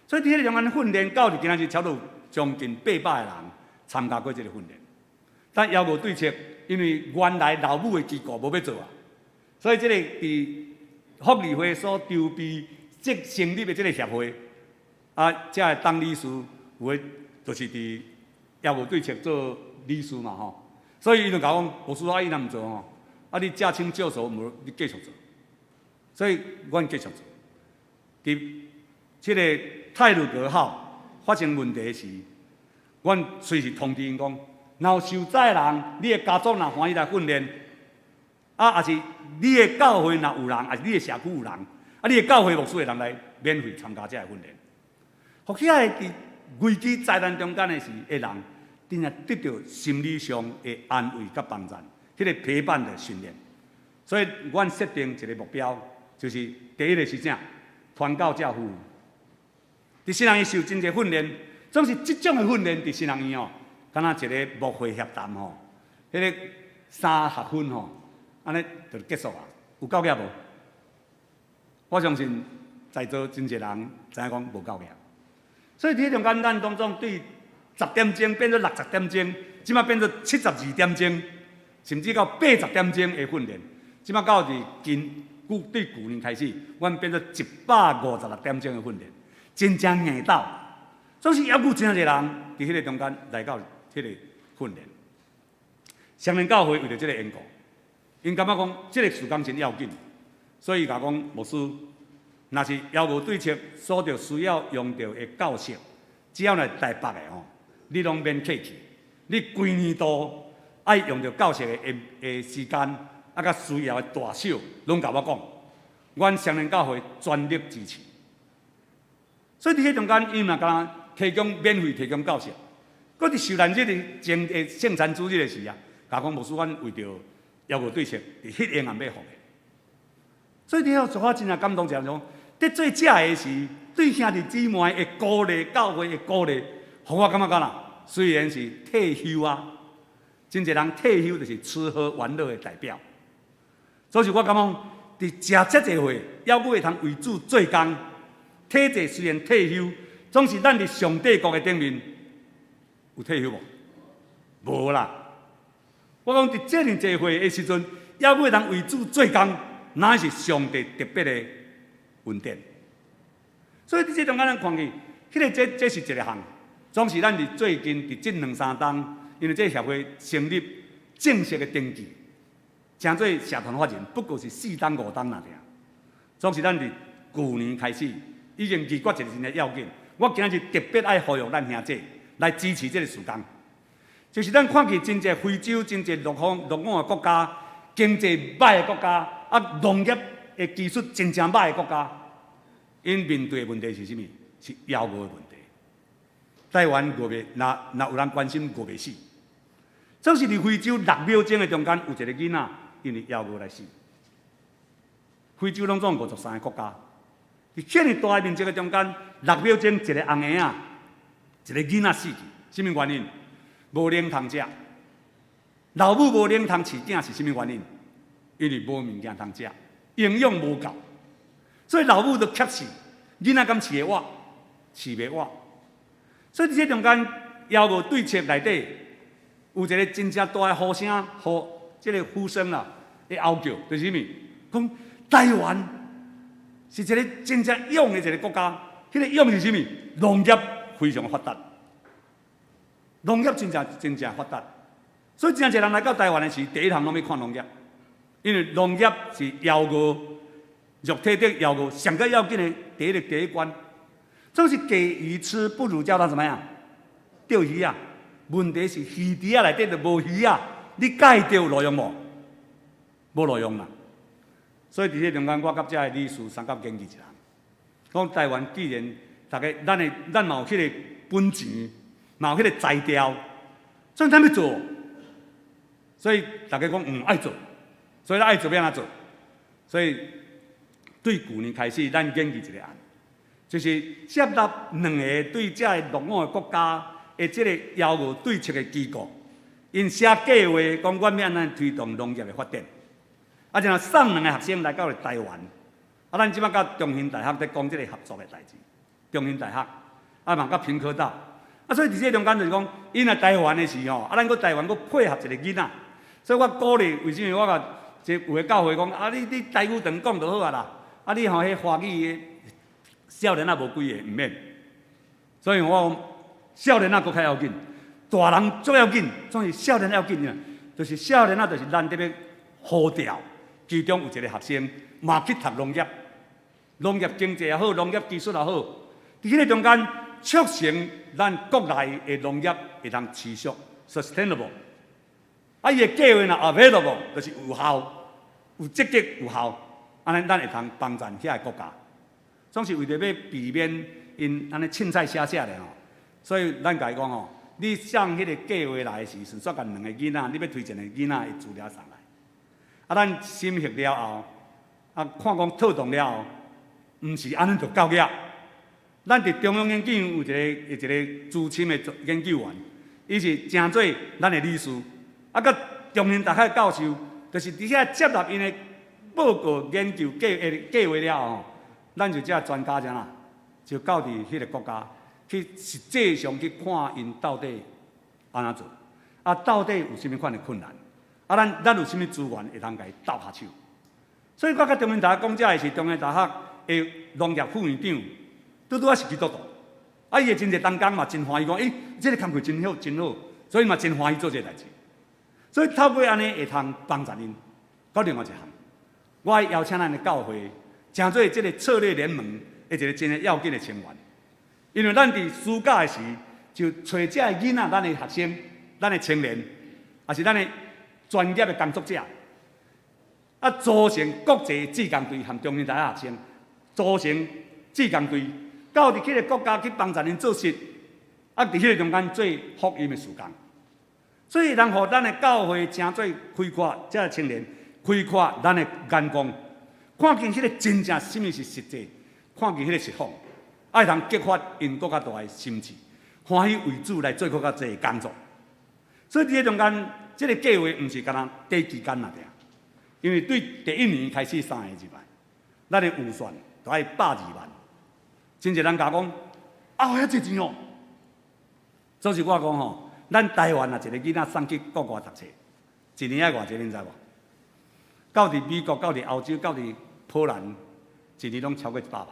所以佇彼個中間訓練，到佇今仔日差不多將近800個人參加過這個訓練。但猶無對策，因為原來老母的機構無欲做啊，所以這個佇福利會所籌備、這成立的這個協會，啊，這个董理事有的就是佇猶無對策做理事嘛吼，所以伊就共我講，牧師啊，伊若毋做吼，啊你駕輕就熟，無你繼續做，所以阮繼續做。佇這個太魯閣號發生問題時，阮隨時通知𪜶講，若有受災人，你的家族若歡喜來訓練，啊，抑是你的教會若有人，抑是你的社區有人，啊，你的教會牧師會當來免費參加這个訓練。予遐个佇危機災難中間的時的人，真正得著心理上的安慰佮幫助，彼個陪伴的訓練。所以，阮設定一個目標，就是第一個是啥？傳教者夫婦。佇新人院受真濟訓練，總是這種的訓練佇新人院哦，敢若一個牧會協談吼，彼個三學分吼，按呢就結束啊，有夠額無？我相信在座真濟人知影講無夠額。所以佇彼中間，咱當中對十點鐘變做60點鐘，這擺變做72點鐘，甚至到80點鐘的訓練。這擺到佇近舊對舊年開始，阮變做156點鐘的訓練，真正硬鬥。總是猶閣有真濟人佇彼個中間來到彼個訓練。雙連教會為著這个緣故，𪜶感覺講這个事工真要緊，所以共我講牧師，若是猶無對策所著需要用著的教室，只要若台北的吼，你攏免客氣。你規年度愛用著教室的時間，啊，佮需要的大小，攏共我講，阮雙連教會全力支持。所以佇彼中間，𪜶嘛敢若提供免費提供教室，閣佇受難日的前的聖餐主日的時啊，共講牧師，阮為著猶無對策，佇彼下暗欲復的。所以佇遐做我真正感動，就講，佇做這个時，對兄弟姊妹的鼓勵，教會的鼓勵，予我感覺講啦，雖然是退休啊，真濟人退休就是吃喝玩樂的代表。所以我感覺佇食遮濟歲，猶閣會通為主做工，體制雖然退休，總是咱佇上帝國的頂面有退休無？無啦。我講佇遮爾濟歲的時陣，猶閣會通為主做工，乃是上帝特別的恩典。所以佇這中間咱看見，彼個這這是一個項，總是咱佇最近佇這兩三冬，因為這個協會成立正式的登記，成做社團法人，不過是4冬5冬爾爾。總是咱佇舊年開始，已經議決一個真正要緊，我今日特別愛呼籲咱兄弟來支持這個事工。就是咱看見真濟非洲、真濟落後落伍的國家，經濟䆀的國家，啊，農業的技術真正䆀的國家，𪜶面對的問題是啥物？是枵餓的問題。台灣餓袂，若若有人關心餓袂死，總是佇非洲6秒鐘的中間有一個囡仔因為枵餓來死。非洲攏總53個國家，佇遮爾大的面積的中間，六秒鐘一個紅嬰仔，一個囡仔死去，啥物原因？無奶通食。老母無奶通飼囝是啥物原因？因為無物件通食，營養無夠，所以老母就渴死，囡仔敢飼會活？飼袂活。所以佇這中間，枵餓對策內底有一個真正大的呼聲，呼這個呼聲啦，會嗷叫，就是啥物？講台灣是一個真正勇的一個國家，彼個勇是啥物？農業非常發達，農業真正真正發達。所以真濟人來到台灣的時，第一項攏欲看農業，因為農業是枵餓、肉體的枵餓上較要緊的第一個第一關。總是給魚吃，不如教他怎麼樣？釣魚啊！問題是魚池仔內底就無魚啊！你教伊釣有路用無？無路用啦。所以佇這中間，我佮遮个理事相佮研究一下，講台灣既然逐家咱的咱嘛有彼個本錢，嘛有彼個才調，所以咱欲做。所以逐家講愛做，所以咱愛做欲按怎做？所以對舊年開始，咱研究一個案，就是接納兩个對遮个落伍的國家的這個枵餓對策的機構，𪜶寫計劃講，阮欲按怎推動農業的發展。啊，然後送兩个學生來到台灣，啊，咱這擺佮中興大學佇講這個合作的代誌，中興大學啊嘛佮屏科大，啊，所以佇這中間就是講，𪜶來台灣的時候，啊，咱閣台灣閣配合一個囡仔，所以我鼓勵，為啥物我共這有的教會講，啊，你台語長講就好啊啦，啊，你吼彼華語的少年仔無幾个，毋免。所以我講少年仔閣較要緊，大人足要緊，總是少年仔要緊啊，就是少年仔就是咱得欲呼召，其中有一個學生嘛去讀農業，農業經濟也好，農業技術也好，佇彼個中間促成咱國內的農業會當持續 sustainable。啊，伊的計劃若 available，就是有效、有積極、有效，按呢咱會通幫助遐个國家。總是為著欲避免𪜶按呢凊彩寫寫咧吼，所以咱共伊講吼，你送彼個計劃來的時，順煞共兩个囡仔，你欲推薦的囡仔的資料送來。啊，咱審核了後，啊，看講妥當了後，毋是按呢就夠額。咱佇中央研究院有一個資深的研究員，伊是成做咱的理事，啊，佮中興大學教授，就是佇遐接納𪜶的報告研究計劃了後，咱就這專家怎啊，就到佇彼個國家去實際上去看𪜶到底按怎做，啊，到底有啥物款的困難，啊，咱有啥物資源會當共伊鬥跤手。所以我佮中興大學講這个是中興大學的農業副院長，拄拄仔是基督徒，啊，伊的真濟同工嘛真歡喜講，欸，這个工課真好真好，所以嘛真歡喜做這个代誌。所以透過按呢會通幫助𪜶。閣另外一項，我愛邀請咱的教會，成做這个策略聯盟的一個真要緊的成員。因為咱佇暑假的時，就揣這个囡仔，咱的學生、咱的青年，也是咱的專業的工作者，啊，組成國際志工隊和中興大學學生，組成志工隊，到佇彼个國家去幫助𪜶做事，啊，佇彼个中間做福音的事工。所以，予咱的教會成做開闊這个青年，開闊咱的眼光，看見彼个真正啥物是實際，看見彼個實況，會通激發𪜶閣較大的心志，歡喜為主來做閣較濟工作。所以佇這中間，這个計劃毋是干焦短期間爾爾，因為對第一年開始三个入來，咱的預算都愛120萬。真濟人共我講，啊，遐濟錢哦。所以我講吼，咱台灣若一個囡仔送去國外讀冊，一年愛偌濟，恁知無？到佇美國、到佇歐洲、到佇波蘭，一年攏超過100萬。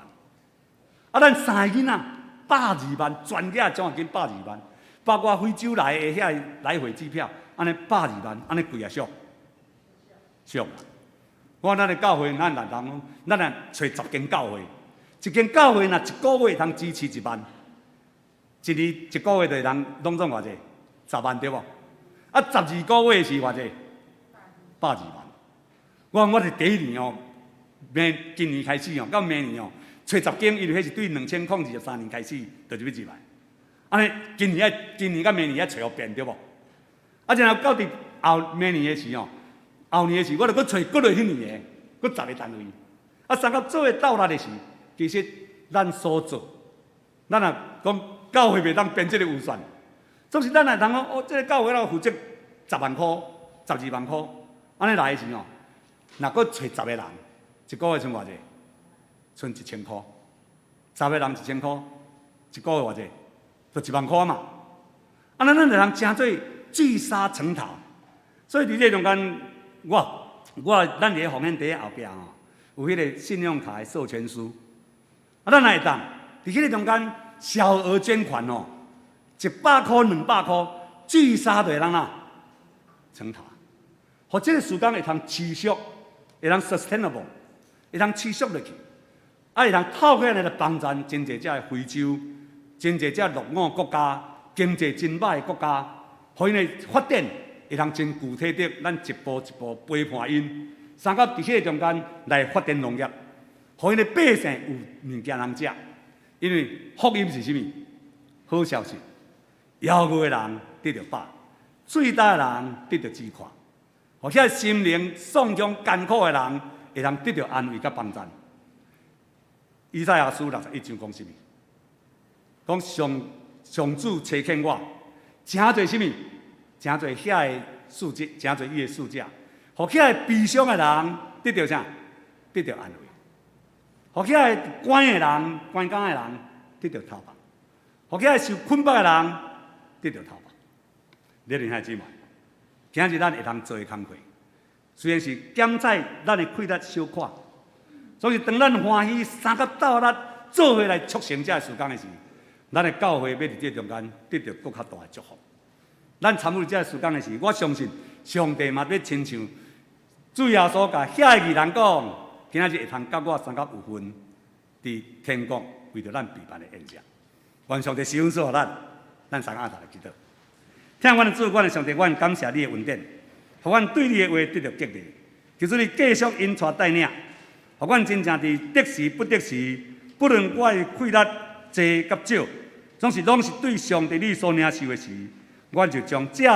啊，咱三个囡仔百二萬，全額獎學金百二萬，包括非洲來的遐來回機票，按呢百二萬，按呢貴抑俗？俗。我咱的教會，咱若人講，咱若揣10間教會，一間教會若一個月通支持1萬，一年一個月就人攏總偌濟？10萬對無？啊，12個月是偌濟？120萬。我講我是第一年哦，明今年開始哦，到明年哦，揣10間，因為彼是對2023年開始就入去入來。按呢，今年愛今年佮明年愛揣予變對無？啊，然後到佇後明年的時哦，後年的時，我就閣揣閣落彼年的，閣十個單位。啊，三甲做伙鬥力的時，其實咱所做，咱若講教會袂當編這个預算，總是咱若通講哦，這个教會我負責10萬箍、12萬箍，按呢來的時哦，若閣揣十個人，一個月賰偌濟？賰1000箍，十個人1000箍，一個月偌濟？就1萬箍嘛。啊，咱咱就通成做聚沙成塔。所以佇這中間，我咱佇咧奉獻袋後壁吼，有彼个信用卡的授權書。啊，咱若會當佇彼个中間小額捐款哦，100箍、200箍，聚沙就會當哪成塔，予這个事工會通持續，會通 sustainable，會通持續落去，啊，會通透過按呢來幫助真濟遮的非洲，真濟遮落伍國家，經濟真歹的國家，予𪜶的發展會通真具體的，咱一步一步陪伴𪜶，相佮佇彼个中間來發展農業，予𪜶的百姓有物件通食。因為福音是啥物？好消息，枵餓的人得著飽，喙焦的人得著止渴，予遐心靈創傷艱苦的人會通得著安慰佮幫助。以賽亞書61章講啥物？講上上主差遣我，成做啥物？成做遐个使者，成做伊的使者，予遐个悲傷的人得著啥？得著安慰。予遐个關的人、關監的人得著透放，予遐個受捆綁的人得著透放。你兄弟姊妹，今日咱會通做的工課，雖然是減採咱的氣力小可，所以當咱歡喜相佮鬥力做伙來促成這个事工的時，咱的教會欲佇這中間得著閣較大的祝福。咱參與這个事工的時，我相信上帝嘛欲親像主耶穌共遐個義人講，今仔日會通佮我相佮有份，佇天國為著咱備辦的宴席。願上帝賜恩賜予咱，咱三個按頭來祈禱。疼阮的主，阮的上帝，阮感謝你的恩典，予阮對你的話得著激勵。求主你繼續引帶帶領，予阮真正佇得時不得時，不論我的氣力濟佮少，總是攏是對上帝你所領受的時，阮就將這个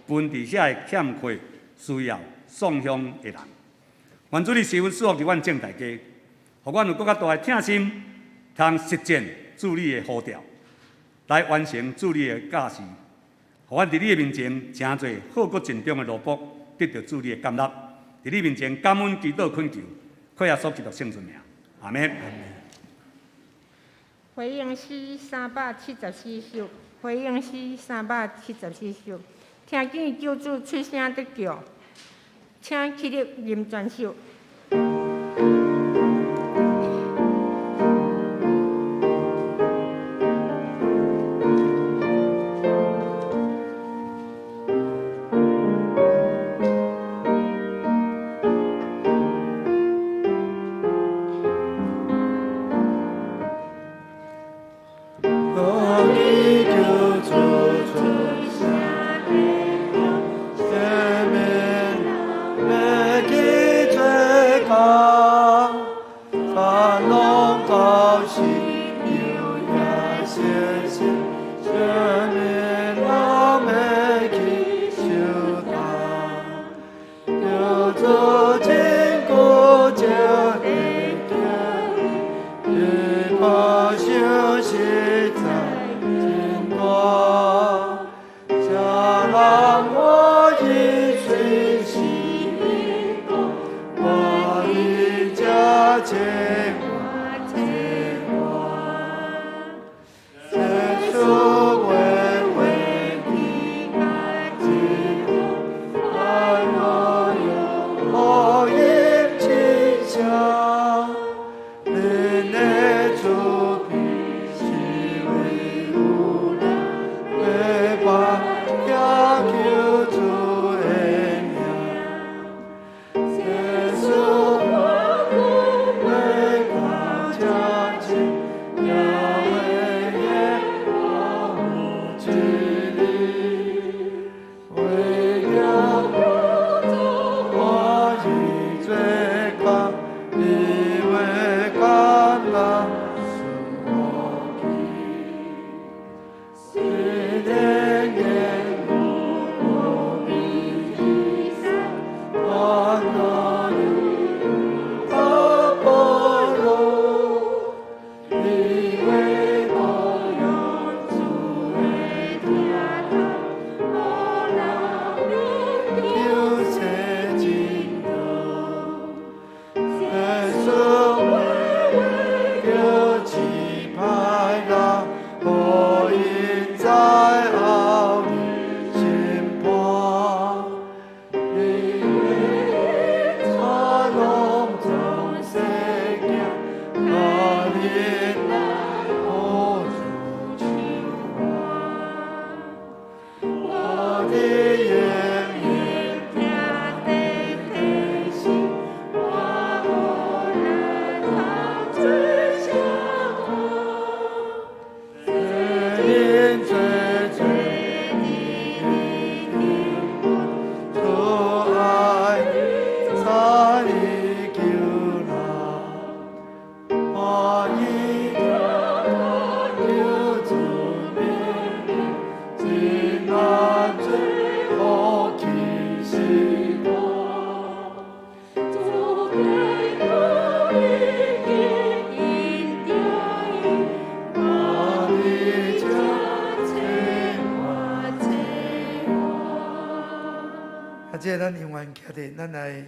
分佇遐个欠缺、需要、送向的人。願主你賜恩賜福佇阮眾大家，予阮有閣較大的疼心，通實踐主你的呼召，來完成主你的教示。予阮佇你的面前，成做好閣盡忠的奴僕，得著主你的甘納。佇你面前感恩祈禱懇求，靠耶穌基督聖尊名，阿們。回應詩374首，回應詩374首，聽見救主喙聲佇叫，請起立吟全首。當你救主喙聲佇叫，生命欲去做工，咱攏高興有耶信心，生命人欲去相擔，救主真久就佇叫，伊保守實在真大，啥人願意隨時講，我佇這千萬千萬，世事話話的愛之愛我有這咱永遠徛佇，咱來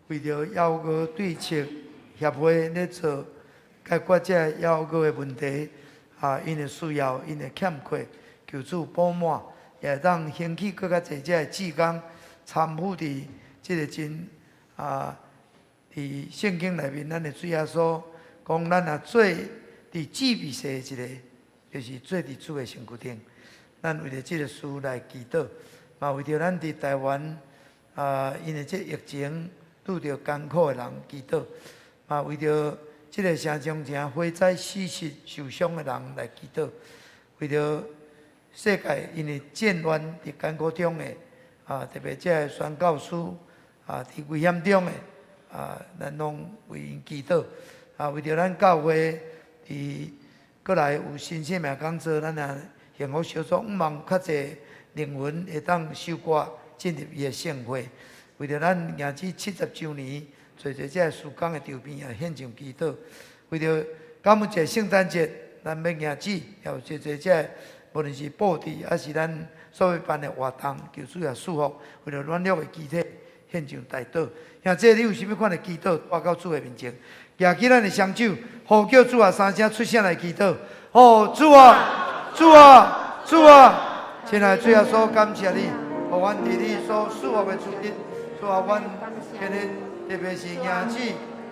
為著邀歌對策協會咧做解決這邀歌的問題，啊，𪜶的需要，𪜶的欠缺，求主補滿，也會當興起閣較濟這个志工參與佇這个真啊，佇聖經內面，咱的主耶穌講，咱若做佇至微細的一个，就是做佇主的身軀頂。咱為著這个事來祈禱，嘛為著咱佇台灣。啊，因為這疫情拄著艱苦的人祈禱，嘛為著這个城中城火災死屍受傷的人來祈禱，為著世界因為戰亂佇艱苦中的，啊，特別這个宣教師啊，佇危險中的，啊，咱攏為𪜶祈禱，啊，為著咱教會佇閣來有新生命講座，咱也幸福小組，向望較濟靈魂會當收割。進入伊的聖會，為著咱迎接70週年，做做這个事工的籌備也獻上祈禱。為著感恩節、聖誕節，咱欲迎主，也有濟濟這个，無論是布置，抑是咱所欲辦的活動，求主也賜福。為著軟弱的肢體獻上代禱。兄弟，你有啥物款的祈禱，帶到主的面前，舉起咱的雙手，呼叫主啊，三聲出聲來祈禱。哦，主啊，主啊，主啊！親愛的主耶穌，感謝你。予阮佇你所賜福的主日，主啊，阮今日特別是迎主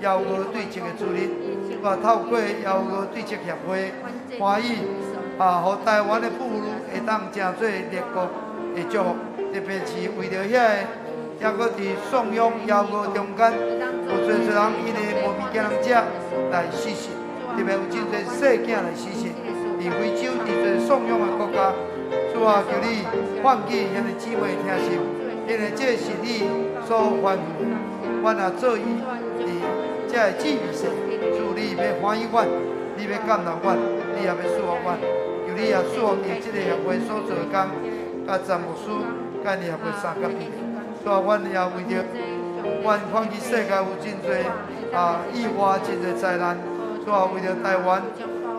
邀歌對策的主日，主啊，透過邀歌對策協會歡喜啊，予台灣的婦女會當成做列國的祝福，特別是為著遐个，猶閣佇送養邀歌中間，有濟濟人因為無物件通食來死死，特別有真濟細囝來死死，佇非洲佇濟送養的國家。主啊，求你喚起兄弟姊妹的疼心，因為這是你所吩咐的。阮若做伊佇這个至微細，主你欲歡喜阮，你欲感動阮，你也欲賜福阮。求你也賜福佇這个協會所做的工，佮詹牧師，佮𪜶協會相佮彼。主啊，阮也為著阮看見世界有真濟啊意外，真濟災難。主啊，為著台灣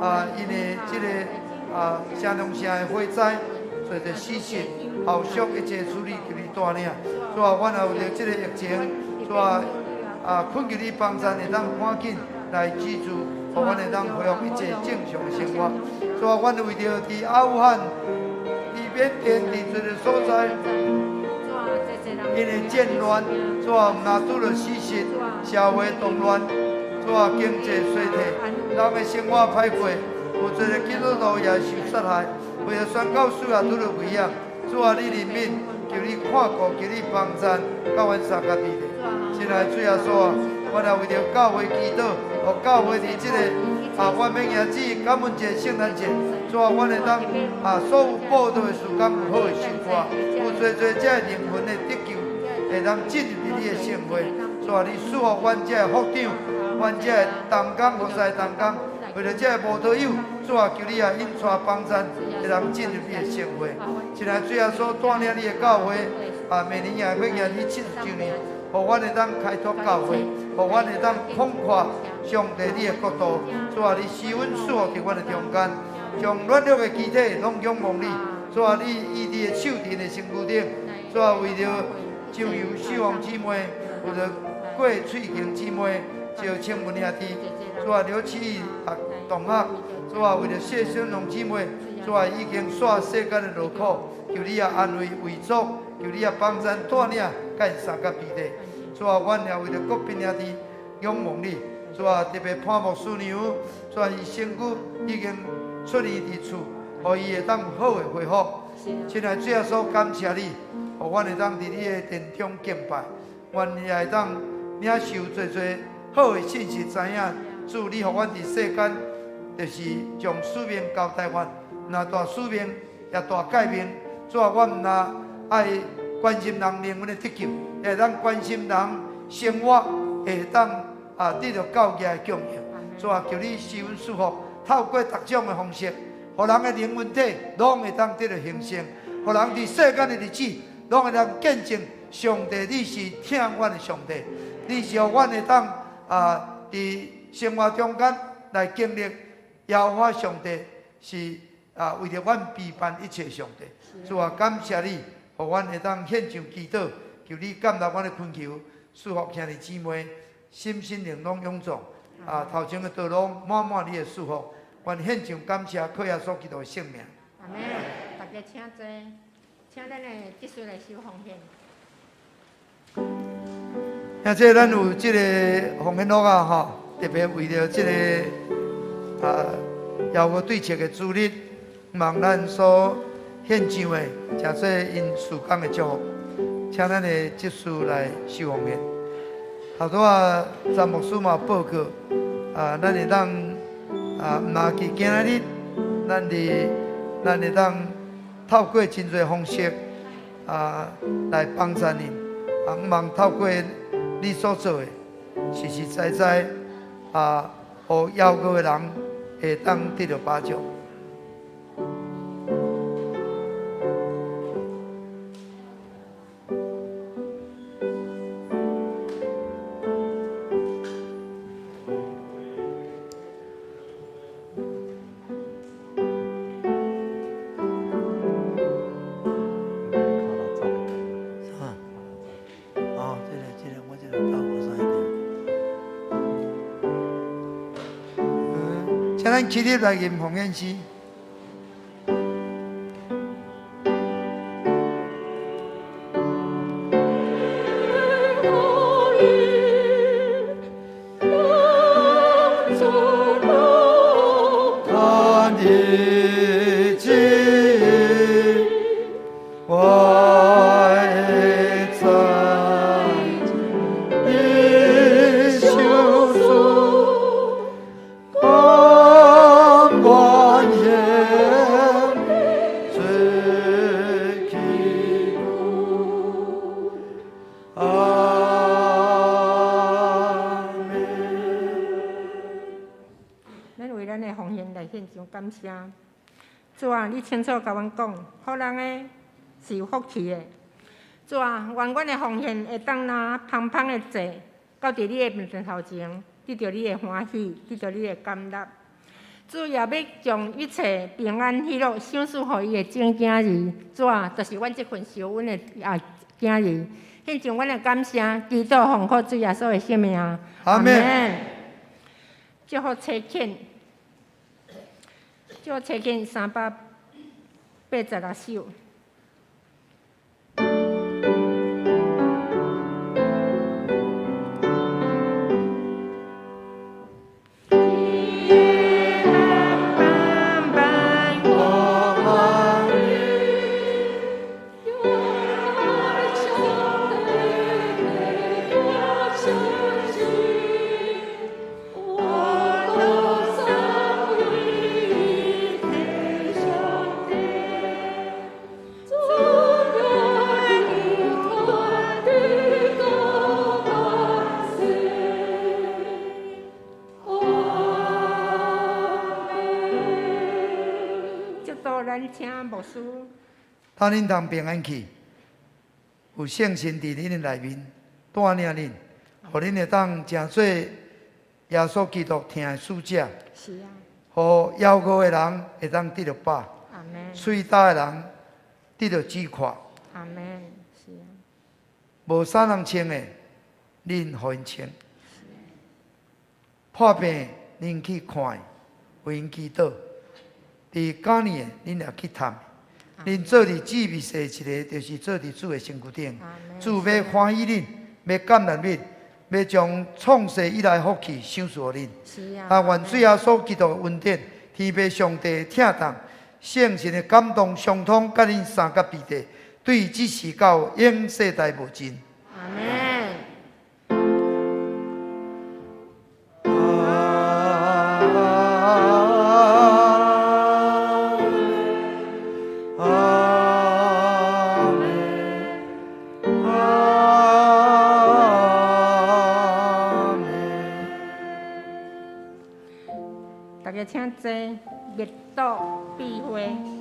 啊，因為這个啊城中城的火災。濟濟死屍，後續一切處理求你帶領。主啊，阮也為著這个疫情，主啊，啊，懇求你幫贊會當趕緊來止住，予阮會當恢復一切正常的生活。主啊，阮為著佇阿富汗、佇緬甸、佇濟个所在，因為戰亂，主啊，毋但拄著死屍，社會動亂，主啊，經濟衰退，人的生活歹過，有濟个基督徒也受殺害。為著宣教師也拄著危險，主啊，你憐憫，求你看顧，求你幫贊，佮阮相佮彼的。親愛的主耶穌啊，阮也為著教會祈禱，予教會佇這個啊，阮欲迎主感恩節、聖誕節，主啊，阮會當啊，所有布道的事工有好的收割，有濟濟這个靈魂的得救，會當進入你的聖會。主啊，你賜福阮這个副長，阮這个同工服侍同工。為著這个無道友，主啊，求你也引帶幫贊，會當進入你的聖會。親愛的主耶穌帶領你的教會，啊，明年也欲迎你70週年，予阮會當開拓教會，予阮會當擴闊上帝你的國度。主啊，你施恩賜福佇阮的中間，將軟弱的肢體攏仰望你。主啊，你醫治的手佇𪜶的身軀頂。主啊，為著張尤秀鳳姊妹，為著郭翠玲姊妹，趙清文兄弟，主啊，劉啟義同學，主啊，為著謝生龍姊妹，主啊，已經煞世間的勞苦，求你也安慰遺族，求你也幫咱帶領，佮𪜶相佮彼得。主啊，阮也為著國賓兄弟仰望你。主啊，特別潘牧師娘，主啊，伊身軀已經出院佇厝，予伊會當有好的恢復。親愛主耶穌，感謝你，予阮會當佇你的殿中敬拜，阮也會當領受濟濟好的信息，知影主你予阮佇世間，就是將使命交代阮，毋若大使命，也大誡命。主啊，阮毋若愛關心人靈魂的得救，也會當關心人生活會當啊得著教義的供應。主啊，求你賜阮祝福，透過逐種的方式，予人的靈魂體攏會當得著興盛，予人佇世間的日子攏會當見證上帝，你是疼阮的上帝，你是予阮會當啊佇生活中間來經歷耶和華上帝是啊為著阮備辦一切上帝。主啊，感謝你，予阮會當獻上祈禱，求你感納阮的懇求，賜福兄弟姊妹，心身靈攏勇壯。啊，頭前的道路滿滿你的祝福，阮獻上感謝，靠耶穌基督的聖名。阿們，大家請坐，請咱的執事來收奉獻。兄弟，咱有這個奉獻錄啊，吼，特別為著這個啊，饒國對策的主日，望咱所獻上的，誠做𪜶事工的祝福，請咱的執事來收奉獻。頭拄仔詹牧師嘛報告，啊，咱會當啊，毋若伫今仔日，咱會當透過真濟方式啊來幫助恁，啊，望透過你所做的，實實在在啊，予猶閣的人會當得著幫助。啥？哦，這個這個我這個鬥無啥嗯，請咱起立來吟奉獻詩。看日子，我會在你手中，甘願獻最祈福。阿們。咱為咱的奉獻來獻上感謝。主啊，你清楚共阮講，予人的是有福氣的。主啊，願阮的奉獻會當若芳芳的祭，到佇你的面頭前，得著你的歡喜，得著你的感納。主也欲將一切平安喜樂賞賜予伊的種囝兒。主啊，就是阮這份受阮的啊囝兒，獻上阮的感謝，祈禱奉靠主耶穌的聖名。阿們。祝福差遣，祝福差遣386首。這道咱請牧師。盼恁通平安去，有聖神佇恁的內面帶領恁，予恁會當成做耶穌基督疼的使者，是啊。予枵餓的人會當得著飽，阿們。喙焦的人得著止渴。阿們，是啊。無衫通穿的，恁予𪜶穿；破病，恁去看，為𪜶祈禱；佇監裡的，恁也去探。恁做佇致密世一个，就是做佇主的身軀頂。阿門。主欲歡喜恁，欲感念恁，欲將創世以來福氣賞賜予恁。是啊。啊，願主耶穌基督的恩典、天父上帝疼痛、聖神的感動相通，佮恁三甲彼得，對這時到永世代無盡。阿門。阿門，阿門。大家請坐，默禱閉會。